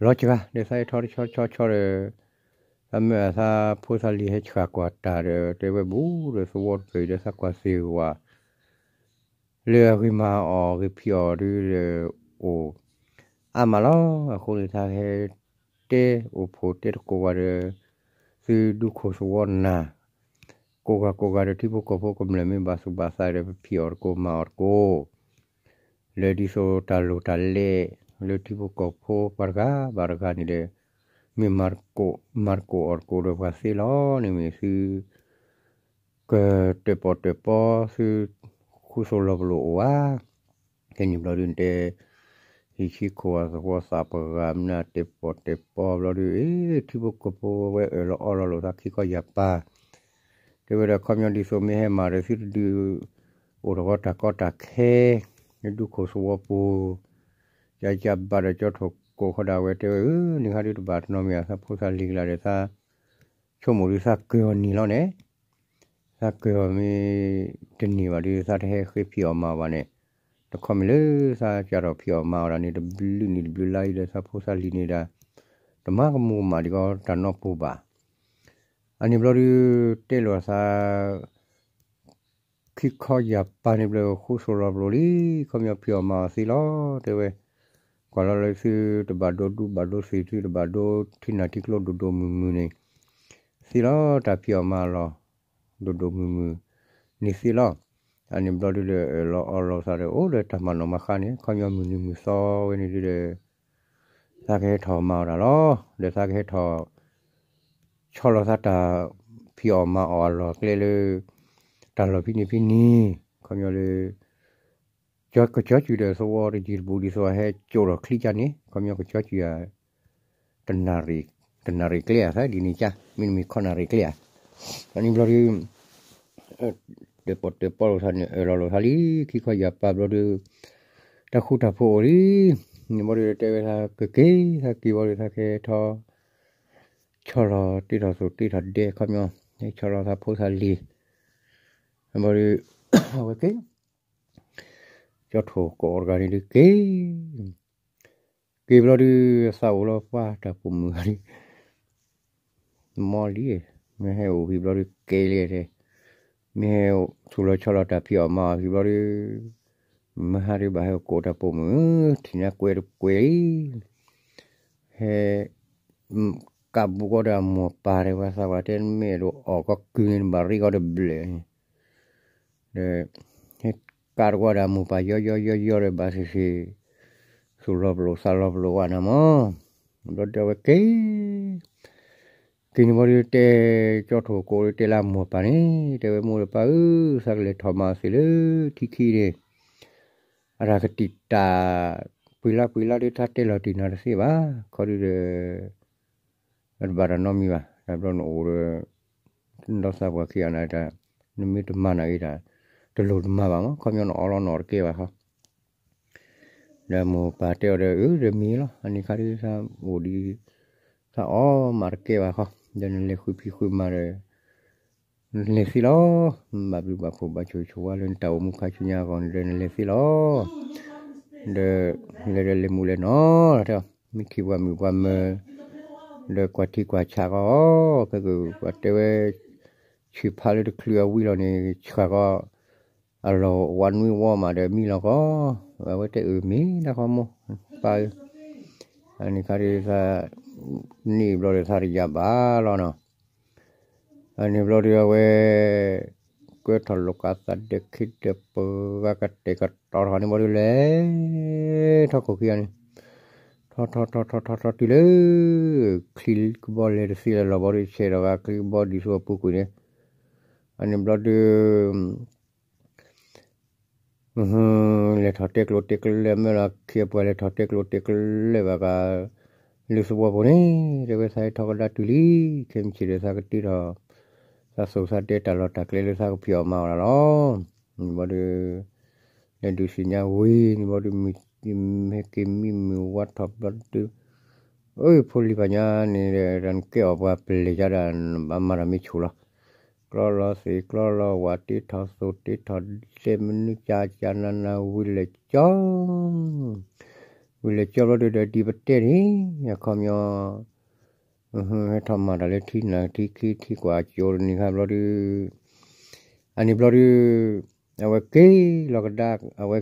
သးဟဲထီၣ်တဆီတဆီဆီဒီး သးမ့ၢ်သးဖိသၣ်လံၤဟဲဆှၣ်ကွၢ်တၢ်ဒီး တဲဝဲဘူးဒီးသဝီတဖျၢၣ်အံၤဒီး သးကွၢ်သ့ၣ်ဝၣ် လၢအဂ့ၤမၤအီၣ်ဂ့ၤဖံးအီၣ်ဒုဒီး အိၣ်အါမးလီၤ. အဃိန့ၣ် သးဟဲတဲအိၣ်ဖှိၣ်တဲသကိးဝဲဒီး သုဒူခိၣ်သဝီနၢ် ကိးဂၤကိးဂၤဒီး ထံဖိကီၢ်ဖိကမျၢၢ်မ့ၢ်ဘၣ်သူၣ်ဘၣ်သးဒီး ပဖံးအီၣ်တကိးမၤအီၣ်တကိး လၢဒ်သိးတၢ်လိၣ်တၢ်လဲၢ် လၢထံဖိကီၢ်ဖိပှၤတဂၤဘၣ်တဂၤန့ၣ်ဒီး မ့ၢ်မၤတကိးအီၣ်တကိးဒီးပှၤသ့လီၤန့ၣ်မ့ၢ်သု ကတၢၣ်ပီၣ်တၢၣ်ပီသု ဃူစိၤလီၤပလိာ်အိၣ်ဧါ. ကဲန့ၣ်ဘျီဒုတဲ ဟံၣ်ဆံခိၣ်အသဝီသးပှၢ်ဂၤမနုၤ တၢၣ်ပီၣ်တၢၣ်ပီဘျီဒု အ့ ထံဖိကီၢ်ဖိဝဲအၢၣ်လီၤအီလီၤလိာ်သးခံခီယၢ်ပၤ တဲဝဲဒၣ်ခီပညီဒ်သိးမ့ၢ်ဟဲမၤဒီးသုတဒု အိၣ်ထီၣ်ဃီတၢ်ကီတၢ်ခဲ လၢဒူခိၣ်သဝီပူၤ, ကကဘၣ်ဒီးကၠီထိၣ်ကိးဃီဒၣ်ဝဲတဲဝဲ အၢ နံၤခါဒုတဘၣ်တနီၤမ့ၢ်ဧါ သးဖိသးလံၤကလၢ်ဒီးသး ဆိကမိၣ်ဒုးသးကၢၤအီၤနံၤလီၤန့ၣ်, သးကၢၤအီၤမ့ၢ်တန့ၢ်ဘၣ်ဒီး သးတဟဲဃ့ဖံးအီၣ်မၤအီၣ်ဘၣ်န့ၣ်, တခီမ့ၢ်လၢသးကၢ်ထီၣ်ဖံးအီၣ်မၤအီၣ်ဒၣ်န့ၣ် တဘျုးနံၣ်တဘျုးလါအံၤဒီး သးဖိသးလံၤန့ၣ်ဒၣ် တမၤကမူၤကမၣ်ဒံးကီးတၢ်နီတပူၤဘၣ်. အန့ၣ်ဘျီဒုး တဲလိာ်သး ခံခီယၢ်ပၤန့ၣ်ဘျီ ဃူဆိးလီၤပလိာ်လံ, ခီပညီဖံးအီၣ်မၤအီၣ်သ့လီၤ တဲဝဲ, ကွၢ်လီၤလၢသုတဘၣ်ဒိဒူဘၣ်ဒိသ့ၣ် သုတဘၣ်ဒိထံနၢ်ထံကျိဒိၣ်ဒိၣ်မုၢ်မုၢ်န့ၣ် သ့လီၤ တၢ်ဖံးအီၣ်မၤအီၣ်လီၤ ဒိၣ်ဒိၣ်မုၢ်မုၢ်န့ၣ်သ့လီၤ. အန့ၣ်ဘျီဒုးဒီး အၢၣ်လီၤအီလီၤသးဒီး အိၣ်ဒီးတၢ်မၤနီၣ်မၤဃါန့ၣ် ခီပညီမုၢ်နံၤမုၢ်သီဝဲန့ၣ်ဒုးဒီး သးကဟဲထီၣ်မၤအီၣ်တၢ်လီၤ, ဒီးသးကဟဲထီၣ် ဆီလီၤသးတၢ်ဖံးအီၣ်မၤအီၣ်အလီၢ်အကျဲလၢ တၢ်လီၢ်ဖဲန့ၣ်ဖဲန့ၣ်, ခီပညီလၢ ကကၠီကုၢ်ဒီးသဝီတယံၤတဘူးဒ်သိးဟဲကၠိဒီးချံကၢ်န့ၣ် ခီပညီကကၠီကုၢ်ဧါ တနၣ်ရံၣ်ကျဲဧါ သးဒ်န့ၣ်ကၢ် မ့တမ့ၢ်ခီနၣ်ရံၣ်ကျဲဧါ. အန့ၣ်ဘျီဒုး တၢၣ်ပီၣ်တၢၣ်ပီလိာ်သးန့ၣ် အၢၣ်လီၤလိာ်သးလံ ခံခီယၢ်ပၤဘျီဒုး တၢ်ဃူတၢ်ဖိးအိၣ်လံ. န့ၣ်ဘျီဒုးတဲဝဲသးကက့ၤ သးက့ၤဘျီဒုးသးကဲထီၣ် ဆီလီၤတ့ထီၣ်သိၣ်တ့ထီၣ်ဒဲခီပညီ ဆီလီၤသးဖိသးလံၤ ဘျီဒုး အဝဲက့ၤ ကၠီထိၣ်ကိးတဂၤန့ၣ်ဒုးက့ၤ က့ၤဘျီဒုး သးအိၣ်လီၤပှၤတၢ်ပိာ်မုၣ်ဂၤဒုး မ်လံ, မ့ၢ်ဟဲအိၣ်ဖံးဘျီဒုးက့ၤလံ, မ့ၢ်ဟဲဆူၣ်လီၤဆီလီၤတၢ်ဖံးအီၣ်မၤအီၣ်ဖံးဘျီဒုး မဟါဒုးဘၣ်ဟဲအိၣ်ကိးတၢ်ပိာ်မုၣ်, ထံၣ်ညါကွဲတကွဲလံ, ဟဲ ကးဘူးကီးဒီးအမိၢ်ပၢ်ဒီး ပှၤသးပှၢ်တဲ မ့ၢ်အဲၣ်ဒိးအီၣ်ကီးကုၢ်န့ၣ် နဘၣ်ရ့ကီးတဘျဲၣ်န့ၣ် ဒီး ဟဲကးတကွၢ်ဒီးအမိၢ်ပၢ်ယီယီယီယီဒီး ဘၣ်သ့ၣ်သ့ၣ် သူၣ်လီၤပလိာ်သးလီၤပလိာ်ဝဲနၤမး, ဘျီဒုးအဝဲက့ၤ က့ၤန့ၣ်ဘျီဒုးတဲ ကၠီထိၣ်ကိးဒုးတဲလၢအမိၢ်ပၢ်န့ၣ် တဲဝဲမိၢ်ဒီးပၢ်ဧၢ, သးကလဲၤထီၣ်မၤအီၣ်သ့ၣ်လၢထံခံန့ၣ် အတၢ်ကတံာ်တာ် ပှ့ၤလါပှ့ၤလါဒုး တၢ်တဲလီၤတံၢ်နၤတသ့ဘၣ်, ခီဒုးဒီး တဘၣ်တၢ်နီတမံၤဘၣ်, တၢ်ဘျီနအိၣ်ဒီး ဒီသးပှၢ်ခံဂၤန့ၣ်တၢ် နမ့ၢ်တမၤနာ်က့ၤတၢ် တလိၣ်တမၤဘၣ်မး, ခီပညီနအီလီၤနအီၣ်တကဲဘၣ်ဃီ, ဒီးမိၢ်ပၢ်တဲအီၤဒီး အၢ ဒီးမ့ၢ်လီၤ, အန့ၣ်ခါဒုးသးအိၣ်ဒံး သးအီၣ်မးတကဲဘၣ်ဃီ, ဒီးနလဲၤဃုဖံးဃုမၤဒီး နလဲၤသ့လီၤ, ဘၣ်ဘျုးဘၣ်ဖှိၣ်ဘၣ်ဆိၣ်ဂ့ၤဆိၣ်ဝါလၢနတၢ်အိၣ်မူခါဆူညါအဂီၢ်န့ၣ်ဒီး နလဲၤသ့လီၤ, ဒီး လဲၤဒီးလဲၤမူးလဲၤနီၢ်လီၤ, မ့ၢ်ထံၣ်ပှၤမုၣ်ပှၤမၢၤ ဒီးကွၢ်ထံကွၢ်ဆးကီး, ဖဲကပှၤတဲဝဲ ဆံးဖးလၢတချုးအဝံၤလီၤန့ၣ် ဆှၢကီး အလီၢ်ဝါနွံဝီမးဒီးမံလီၤကီး, အဝဲတဲအၢမ့ၢ်ဒၣ်ဃီမိၢ် ပၢ်ဧၢ, အန့ၣ်ခါဒုးသး န့ၢ်ဘျီဒီးသးတယာ်ဘၣ်လီၤနီၤ, အန့ၣ်ဘျီဒုးအဝဲ ကွဲထီၣ်လိာ်ကးသးဒၢးခ့ဒၢးပှၤကတဲာ်ကတီၤထီၣ်န့ၣ်ဘျီဒုးလဲၤ ထီၣ်ခိၣ်ခံဂၤန့ၣ် ထီၣ်ထီၣ်ထီၣ်ထီၣ်ထီၣ်ထီၣ်တုၤလၢ ချံကဘီလဲၤတသ့လၢၤလီၤဘျီဒုး ဆဲးဒီးဂၤချံကဘီဒ်သိးအပူၤကွံာ်န့ၣ်, အန့ၣ်ဘျီဒုး လဲၤထီၣ်တဲကျိၤတဲကျၢၢ် မ့ၢ်လီၤခံအပှၤလဲၤထီၣ်တဲကျိၤတဲကျၢၢ်ဘၣ်ဂၤ လၢသဝီပူၤန့ၣ် တဲဝဲသးဟဲထီၣ်ကဒါတုၤလံ, ခဲမုၢ်ဆ့ၣ်ဒီးသးကတ့ထီၣ် သးသူၣ်သးဒဲတၢ်လီၢ်တၢ်ကျဲလၢသးကဖံးအီၣ်မၤအီၣ်ဒၣ်လီၤ, န့ၣ်ဘျီဒုး လဲၤဒုးသ့ၣ်ညါဝံၤန့ၣ်ဘျီဒုး မ့ၢ်ဟဲက့ၤမံမုၢ်ဝါထီၣ်ဘျီဒုး အၢ ဖိလံၤပှၤညါန့ၣ်ဒီး နကဲအီၣ်ပှၤပလဲၢ်ယါဒီး နဘၣ်မၤတၢ်မ့ၢ်ဆူၣ်လီၤ, ကျီလီၤသ့ၣ်ကျီလီၤဝၣ် တ့ထီၣ်သိၣ်တ့ထီၣ်ဒဲမနုၤ ကၢ်ကၢ်နၤနၤ ဝံၤလဲၤကၠီ ဝံၤလဲၤကၠီဘျီဒုးဒီး ဒ်ပတဲန့ၣ် အခီပညီ ဟဲထီၣ်မၤတၢ်လၢထံနၢ်ထံခံထံကွၢ်ကၠိတနံၤခါဘျီဒုး အန့ၣ်ဘျီဒုး အဝဲက့ၤလီၤကဒါ အဝဲ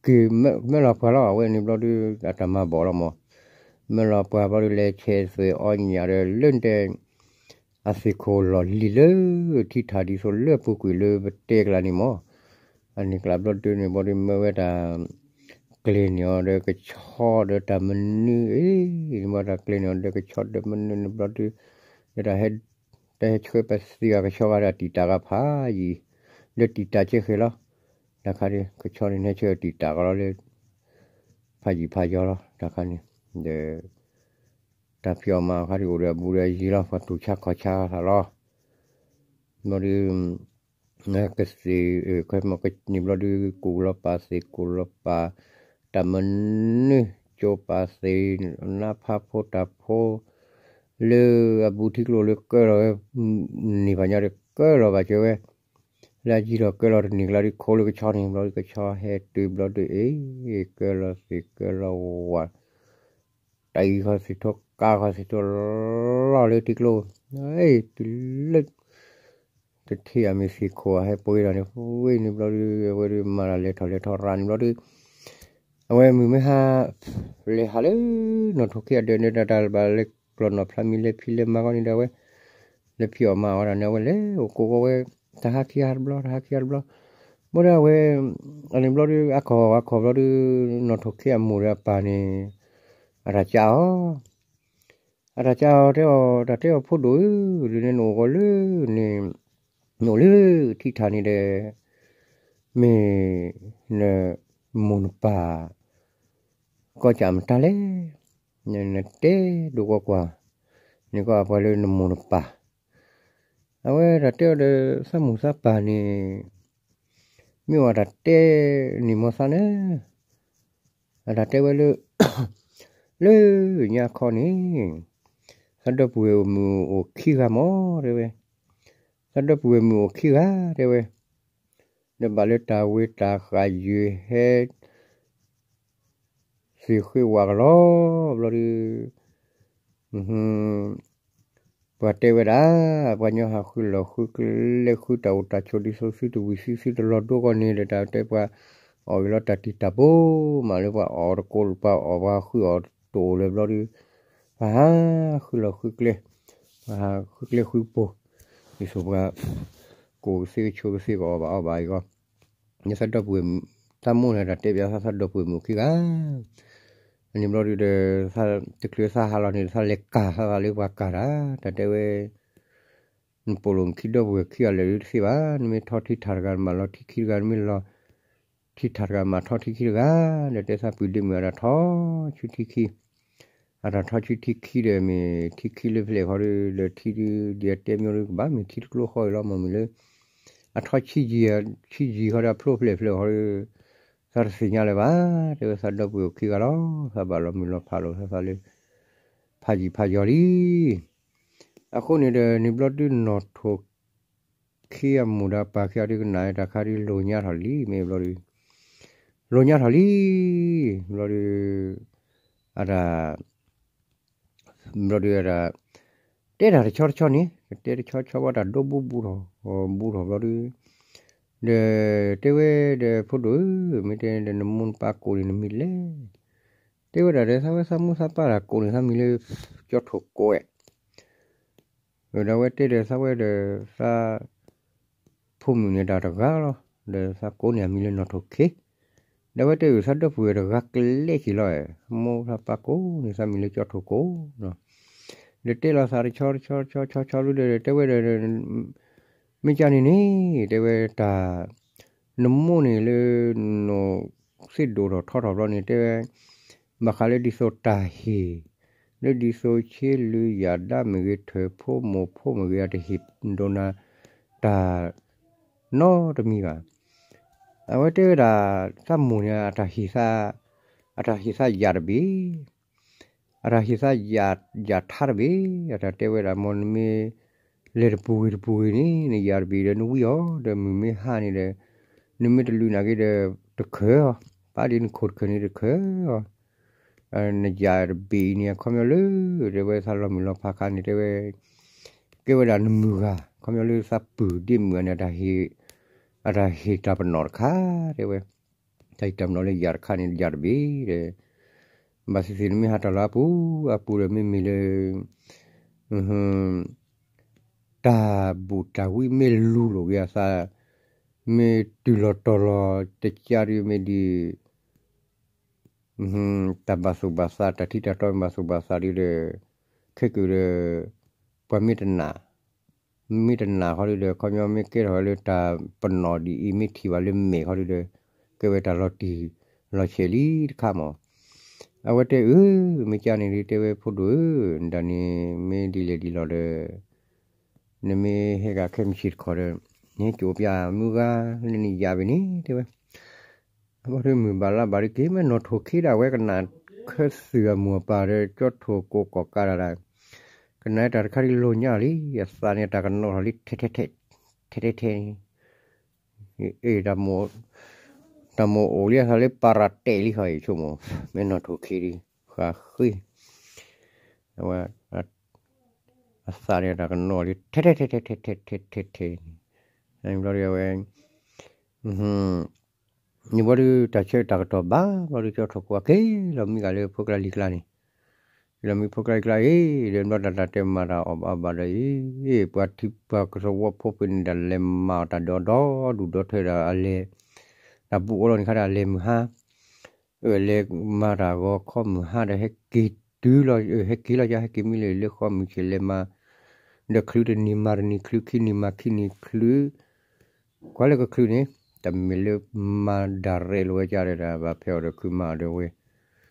က့ၤမၢလီၤပှၤလီၤ အဝဲန့ၣ်ဘျီဒုး အတၢ်မၤဘီၣ်လီၤမး, မၢလီၤပှၤဘျီဒုး လဲၤဆဲးသွဲၣ်အီညၣ်ဒီးလၢတဲ အသ့ၣ်ခိၣ်လီၢ်လံၤလၢ ထံထၣ်ဒ်သိးလၢအပူၤကွံာ်လၢပတဲကျါန့ၣ်မး, အန့ၣ်ကျါဘျီဒုးန့ၣ်ဘျီဒုး မၢဝဲတၢ် ကျဲၤန့ၢ်အီၤဒီးကဆီဒီးတၢ်မနုၤအံၤ န့ၣ်ဘျီတၢ်ကျဲၤန့ၢ်အီၤဒီးကဆီဒီးမနုၤန့ၣ်ဘျီဒုး ဒီးတၢ်ဟဲ တၢ်ဟဲဆှၢပသံဂၤကဆီဂၤဒီး တံာ်တာ်ဂၤဖးယံၤ ဒီးတံာ်တာ်ကဲဃဲၤလီၤ, တၢ်ခါဒုး ကဆီန့ၣ် ဟဲဆှၢတံာ်တာ်ဂၤလီၤလၢ ဖးယံၤဖးယီၤလီၤ တၢ်ခါန့ၣ် ဒီး တၢ်ဖံးအီၣ်မၤအီၣ်ခါဒုး အိၣ်ဒီးအဘူးဒီးအယံၤလီၤ ပှၤတူၢ်ဆါခီၣ်ဆါသးလီၤ, ဘျီဒုး ကသ့ၣ် ခမန့ၣ်ဘျီဒုး ကူၣ်လီၤပာ်သ့ၣ်ကူၣ်လီၤပာ် တၢ်မနုၤ ကၠိပာ်သ့ၣ် နါဖးဖိတၢ်ဖိ လၢအဘူးထံကျိလၢကၢလီၤဝဲ န့ၢ်ဘၣ်ညီဒီးကၢလီၤဘၣ်ကၢဝဲ လၢအယံၤလီၤကၢလီၤတန့ၢ်ကျါဒုး ခိးလၢကဆီန့ၣ်ဘျီဒုး ကဆီဟဲတုၤဘျီဒုး အ့ ကၢလီၤသ့ၣ်ကၢလီၤဝၣ် တၢ်အံၤခီသ့ၣ်ထိကါခီသ့ၣ်ထိလီၢ်လၢထံကျိ အ့ တုၤလၢ တထံၣ်အမ့ၢ်သ့ၣ်ခိၣ်အဟဲပှ့ၤဒီးန့ၣ် ဝ့ၢ်န့ၣ်ဘျီဒုး အဝဲဒုးမၤတၢ်လဲၤထီၣ်လဲၤထီရၤန့ၣ်ဘျီဒုး အဝဲမုၢ်မ့ၢ်ဟါ လဲၤဟးလၢ နီၣ်ထိၣ်ခ့အဒၢးန့ၣ် တၢ်တၢ်လၢဘၣ်လၢကျီၢ်နီၣ်ဖျါမံၤလဲၤဖံးလဲၤမၤဂီၢ်န့ၣ်ဒီး အဝဲ လဲၤဖံးအီၣ်မၤအီၣ်ဝဲဒၣ်န့ၣ် အဝဲလဲၤအိၣ်ကိးဂီၤဝဲ တဟါခံဟါတဘျီ တဟါခံဟါတဘျီ ဘၣ်ဒီးအဝဲ အန့ၣ်ဘျီဒုး အခီၣ်အခီၣ်ဘျီဒုး နီၣ်ထိၣ်ခ့အမိၢ်ဒီးအပၢ်န့ၣ် အတၢ်ကးအီၤ အတၢ်ကးအီၤတဲအီၤ တၢ်တဲအီၤဖိဒိၣ်ဧၢ, ဒ်န့ၣ်နအိၣ်ဂီၤလၢန့ၣ် နအိၣ်လၢထံထၣ်န့ၣ်ဒီး မ့ၢ်နမိၢ်နပၢ် ကီၢ်ကၢ်မတၤလဲၣ်, နတဲဒိၣ်ကွၢ်ကွၢ်, နကွၢ်ပှၤလၢနမိၢ်နပၢ်, အဝဲတၢ်တဲအီၤဒီး သးမိၢ်သးပၢ်န့ၣ် မ့ၢ်ဝဲတၢ်တဲန့ၣ်မီၢ်သးန့ၣ် အတၢ်တဲဝဲလၢ လၢညါခီန့ၣ် သးဒီပုၢ်ဝဲၢ်မုၣ်အိၣ်ခံဂၤမီၢ် တဲဝဲ, သးဒီပုၢ်ဝဲၢ်မုၣ်အိၣ်ခံဂၤ တဲဝဲ, ဒီးဘၣ်လၢတၢ်ဝ့တၢ်ဃးယွၤဟဲ သ့ၣ်ဃ့ဝးကလီ ဘျီဒုး ပှၤတဲဝဲဒၣ်, ပှၤညီဟးဃုလီၢ်ဃုကျဲဃုတၢ်အိၣ်တၢ်ဆိးဒ်သိးသုတဝံၣ်သံသုတလီၤဒိကီၢ်န့ၣ်ဒီး တၢ်တဲပှၤ အီၣ်ဂ့ၤလီၤတၢ်တံၢ်တၢ်ပူၤမးလၢပှၤအီၣ်တကိးပှၤအီၣ်ပှၤဃုအီၣ်တအိၣ်လၢၤဘျီဒုး ပှၤဟးဃုလီၢ်ဃုကျဲ, ပှၤဟးဃုကျဲဃုပိၤ, ဒ်သိးပှၤ ကိးကသ့ကဆိကသ့ကအီၣ်ဘၣ်အီၣ်ဘၣ်အံၤဂီၢ်, သးဒီပုၢ်ဝဲၢ် သးမိၢ်န့ၣ်တၢ်တဲပၠးသး သးဒီပုၢ်ဝဲၢ်မုၣ်ခံဂၤ အန့ၣ်ဘျီဒုးဒီး တချုးသးဟးလီၤန့ၣ် သးလဲၤကၤသးသးလၢပှၤကၤတၢ် တၢ်တဲဝဲ, နပိာ်လိာ်နခံဒီပုၢ်ဝဲၢ်ခံဂၤလၢာ်ဒုးတသ့ဘၣ်, နမ့ၢ်ထီထံထၣ်တဂၤ နမၤလီၤထံခံတဂၤ နမ့ၢ်လီၤထံထၣ်တဂၤ မၤထီထံခံတဂၤ, ဒီးတဲသးပုၢ်ဒ့မုၣ်အတၢ်ထီဆူထံခံ အတၢ်ထီဆူထံခံဒီး မ့ၢ်ထံခံလၢဖျဲၣ်ဃီဒီး ဒီးထံဒုး ဒ်အတဲမ့ၢ်ဒုး ကဘၣ်မ့ၢ်ထံတကျိဃီအံၤလီၤ မ့မ့ၢ်လၢ အထီဆံယံာ် ဆံယံာ်ဃီဒီး အဖျိဖျဲၣ်ဖျဲၣ်ဃီဒီး သးတသ့ၣ်ညါလၢၤဘၣ်, တဲဝဲသးဒီပုၢ်ဝဲၢ်ခံဂၤလီၤ, သးဘၣ်လီၤမုၢ်လီၤဖးလိာ်သးသးလၢ ဖးယံာ်ဖးယီၤလံ. အဃိန့ၣ်ဒီး န့ၣ်ဘျီဒုးနီၣ်ထိၣ်ခ့အမိၢ်ဒီးအပၢ်ခံဂၤဒုးကနၣ်တၢ်ခါဒုးလိာ်ညါထီၣ်လံ မ့ၢ်ဘျီဒုး လိာ်ညါထီၣ်လံ, ဘျီဒုး အတၢ် ဘျီဒုးအတၢ် တဲတၢ်တဆီတဆီန့ၣ် ကတဲတဆီတဆီဘၣ်တၢ်ဒိဘူးဘူးထီၣ် ဘူးထီၣ်ဘျီဒုး ဒီးတဲဝဲဒီးဖိဒိၣ်ဧၢ, မ့ၢ်တဲဒီးနမိၢ်နပၢ်ကိးန့ၣ်နမံၤလဲၣ်, တဲဝဲဒၣ်ဒီးသးဝဲသးမိၢ်သးပၢ်တၢ်ကိးန့ၣ် သးမံၤလၢ ကၠီထိၣ်ကိးဝဲ ဒီးအဝဲတဲဒီးသးဝဲဒီး သး ဖိမုၣ်န့ၣ်တၢ်တဂၤလီၤ, ဒီးသးကိးန့ၢ်အမံၤလၢနီၣ်ထိၣ်ခ့, ဒီးအဝဲတဲအုၣ် သးဒီပုၢ်ဝဲၢ်တဂၤကျဲက့ၤလီၤ, မိၢ်သးပၢ်ကိးန့ၢ်သးမံၤလၢကၠီထိၣ်ကိး, ဒီးတဲလီၤသးတဆီတဆီတဆီတဆီတဆီလၢဒီး တဲဝဲဒီး မ့ၢ်ကန့ၣ်န့ၣ် တဲဝဲတၢ် နမိၢ်န့ၣ်လၢ နသ့ၣ်ဒိၣ်ထီၣ်ထီထီၣ်ဘျီန့ၣ် တဲဝဲ ဘၣ်ဃးလၢဒ်သိးတၢ်ဟ့ၣ် လၢဒ်သိးဆ့လွံၢ်ယၤဒါမ့ၢ်ဂ့ၤ ထၢၣ်ဖိမိၢ်ဖိမ့ၢ်ဂ့ၤ အတဟ့ၣ်ဒိးနၤ တၢ် နီတမံၤဘၣ်. အဝဲတဲဝဲဒၣ် သးမိၢ်န့ၣ် အတၢ်ဟ့ၣ်သး အတၢ်ဟ့ၣ်သးယၤတဘ့ၣ် အတၢ်ဟ့ၣ်သးယၤထါတဘ့ၣ်, အတၢ်တဲဝဲဒၣ် မ်နမ့ၢ်လဲၤတပူၤဂ့ၤတပူၤဂ့ၤန့ၣ် နယၤတဘ့ၣ်ဒီးနဝံအီၤ ဒီးမုၢ်မ့ၢ်ဟါန့ၣ်ဒီး နမ့ၢ်တလုၢ်နာ်က့ဒီး တခၢအီၤ, ပာ်ဒ်နခိၣ်တခၢန့ၣ်တခၢအီၤ, နယၤတဘ့ၣ်အံၤန့ၣ် အခီပညီလၢ တဲဝဲသးလီၤမုၢ်လီၤဖးခါန့ၣ် တဲဝဲ ကဲဝဲဒၣ်နမုၢ်ဂၤ အခီပညီလၢသးပုၢ်ဒ့မုၣ်အန့ၣ် အတၢ်ဟ့ၣ်တၢ်ပနီၣ်တခါ တဲဝဲ တၢ်ဟ့ၣ်တၢ်ပနီၣ်လၢယၤတခါန့ၣ် ယၤတဘ့ၣ်ဒီး ဘၣ်သ့ၣ်သ့ၣ်နမ့ၢ်ဟးတၢ်လီၤအပူၤ အပူၤဒီးမ့မ့ၢ်လၢ တၢ်ဘူၣ်တၢ်ဝံမ့ၢ်လူၤလိာ်က့ၤအသး မ့ၢ်တုၤလီၤတီၤလီၤတကးဒုးမ့ၢ်ဒ် တၢ်ဘၣ်သူၣ်ဘၣ်သး တၢ်ထံတၢ်တီမ့ၢ်ဘၣ်သူၣ်ဘၣ်သးဒုးဒီး ခဲကၢၣ်ဒီး ပှၤမ့ၢ်တနာ် မ့ၢ်တနာ်ခီဒုးဒီး ခီပညီမ့ၢ်ကဲထီၣ်ဝဲလၢတၢ်ပနီၣ်ဒ်အံၤ မ့ၢ်ထံၣ်ဘၣ်လၢမဲာ်ခီဒုးဒီး ကဲဝဲတၢ်လီၤတံၢ်လီၤဆဲးလံတခါမး. အဝဲတဲအု မ့ၢ်ကန့ၣ်ဒုး တဲဝဲဖိဒိၣ်ဧၢ, ဒ်န့ၣ်မ့ၢ်ဒ်လဲၣ်ဒ်လဲၣ်ဒီး နမ့ၢ်ဟဲဂၤခဲမုၢ်ဆ့ၣ်တခီဒီး နဟဲကိးပၠးမုၢ်ဂၤလၢနယၤဘၣ်န့ၣ် တဲဝဲ, အဘီဒုးမုၢ်ဘၣ်လါဘၣ်ဒုးက့ၤမ့ၢ်နီၣ်ထိၣ်ခ့ဒၣ်ဝဲကနၣ်ခၢသုးအမိၢ်အပၢ်ဒီး ကၠီထိၣ်ကိးကိးကးဒၣ်ဒၣ်, ကနၣ်တၢ်တခါဒုးလိာ်ညါလံ, အသးန့ၣ်တၢ်ကနိးထီၣ်လံ ထဲထဲထဲ, ထဲထဲထဲန့ၣ်, အ့ၣ် တၢ်မိၣ်အိၣ်လံအသးလၢပၤရၤတဲာ်လံဃီအံၤ ဆိကမိၣ်, မ့ၢ်နီၣ်ထိၣ်ခ့ဒုး ဃးဃ့, အဝဲ အသးန့ၣ်တၢ်ကနိးလံ ထဲထဲထဲထဲထဲထဲထဲထဲန့ၣ်, ဘျီဒုးအဝဲ န့ၣ်ဘျီဒုး တၢ်ဆၢတၢ်ကတီၢ်ဘၣ်ဘျီဒုး ကၠီထိၣ်ကိးက့ၤလီၤမံဂၤလၢဖိကျါလံၤကျါန့ၣ်, က့ၤလီၤမံဖိကျါလံၤကျါအံၤ ဒီးဘျီတၢ်တၢ်တဲမၤတၢ်အီၣ်ဘၣ်ဘၣ်ဒီးအံၤ, ပှၤထံပှၤကသဝီဖိဖဲန့ၣ်ဒီးလဲၤမၤအီၣ်တၢ်ဒီးဒီဒူၣ်ဒီထၢဒီးအလဲၤ, တၢ်ဘူးအိၣ်လီၤန့ၣ်ခါဒီးအလဲၤမုၢ်ဟါ, အလဲၤမၤတၢ်ဂီၤခီမုၢ်ဟါဒီးဟဲက့ၤတုၤလီၤ, ဟဲက့ၤလီၤယၤ ဟဲက့ၤမံလၢလၢဃီမုၢ်ဆ့ၣ်လဲၤမၤ, ဒီးချုးတနံၤမၤတနံၤချုးခံနံၤမၤခံနံၤချုး ကွၢ်လၢကချုးန့ၣ် တမ့ၢ်လၢမၤဒၣ်ရဲၣ်လိာ်ဝဲကဒီး ဘၣ်ဖဲအီၤဒီးခုမၤအီၤဒီးဝဲ,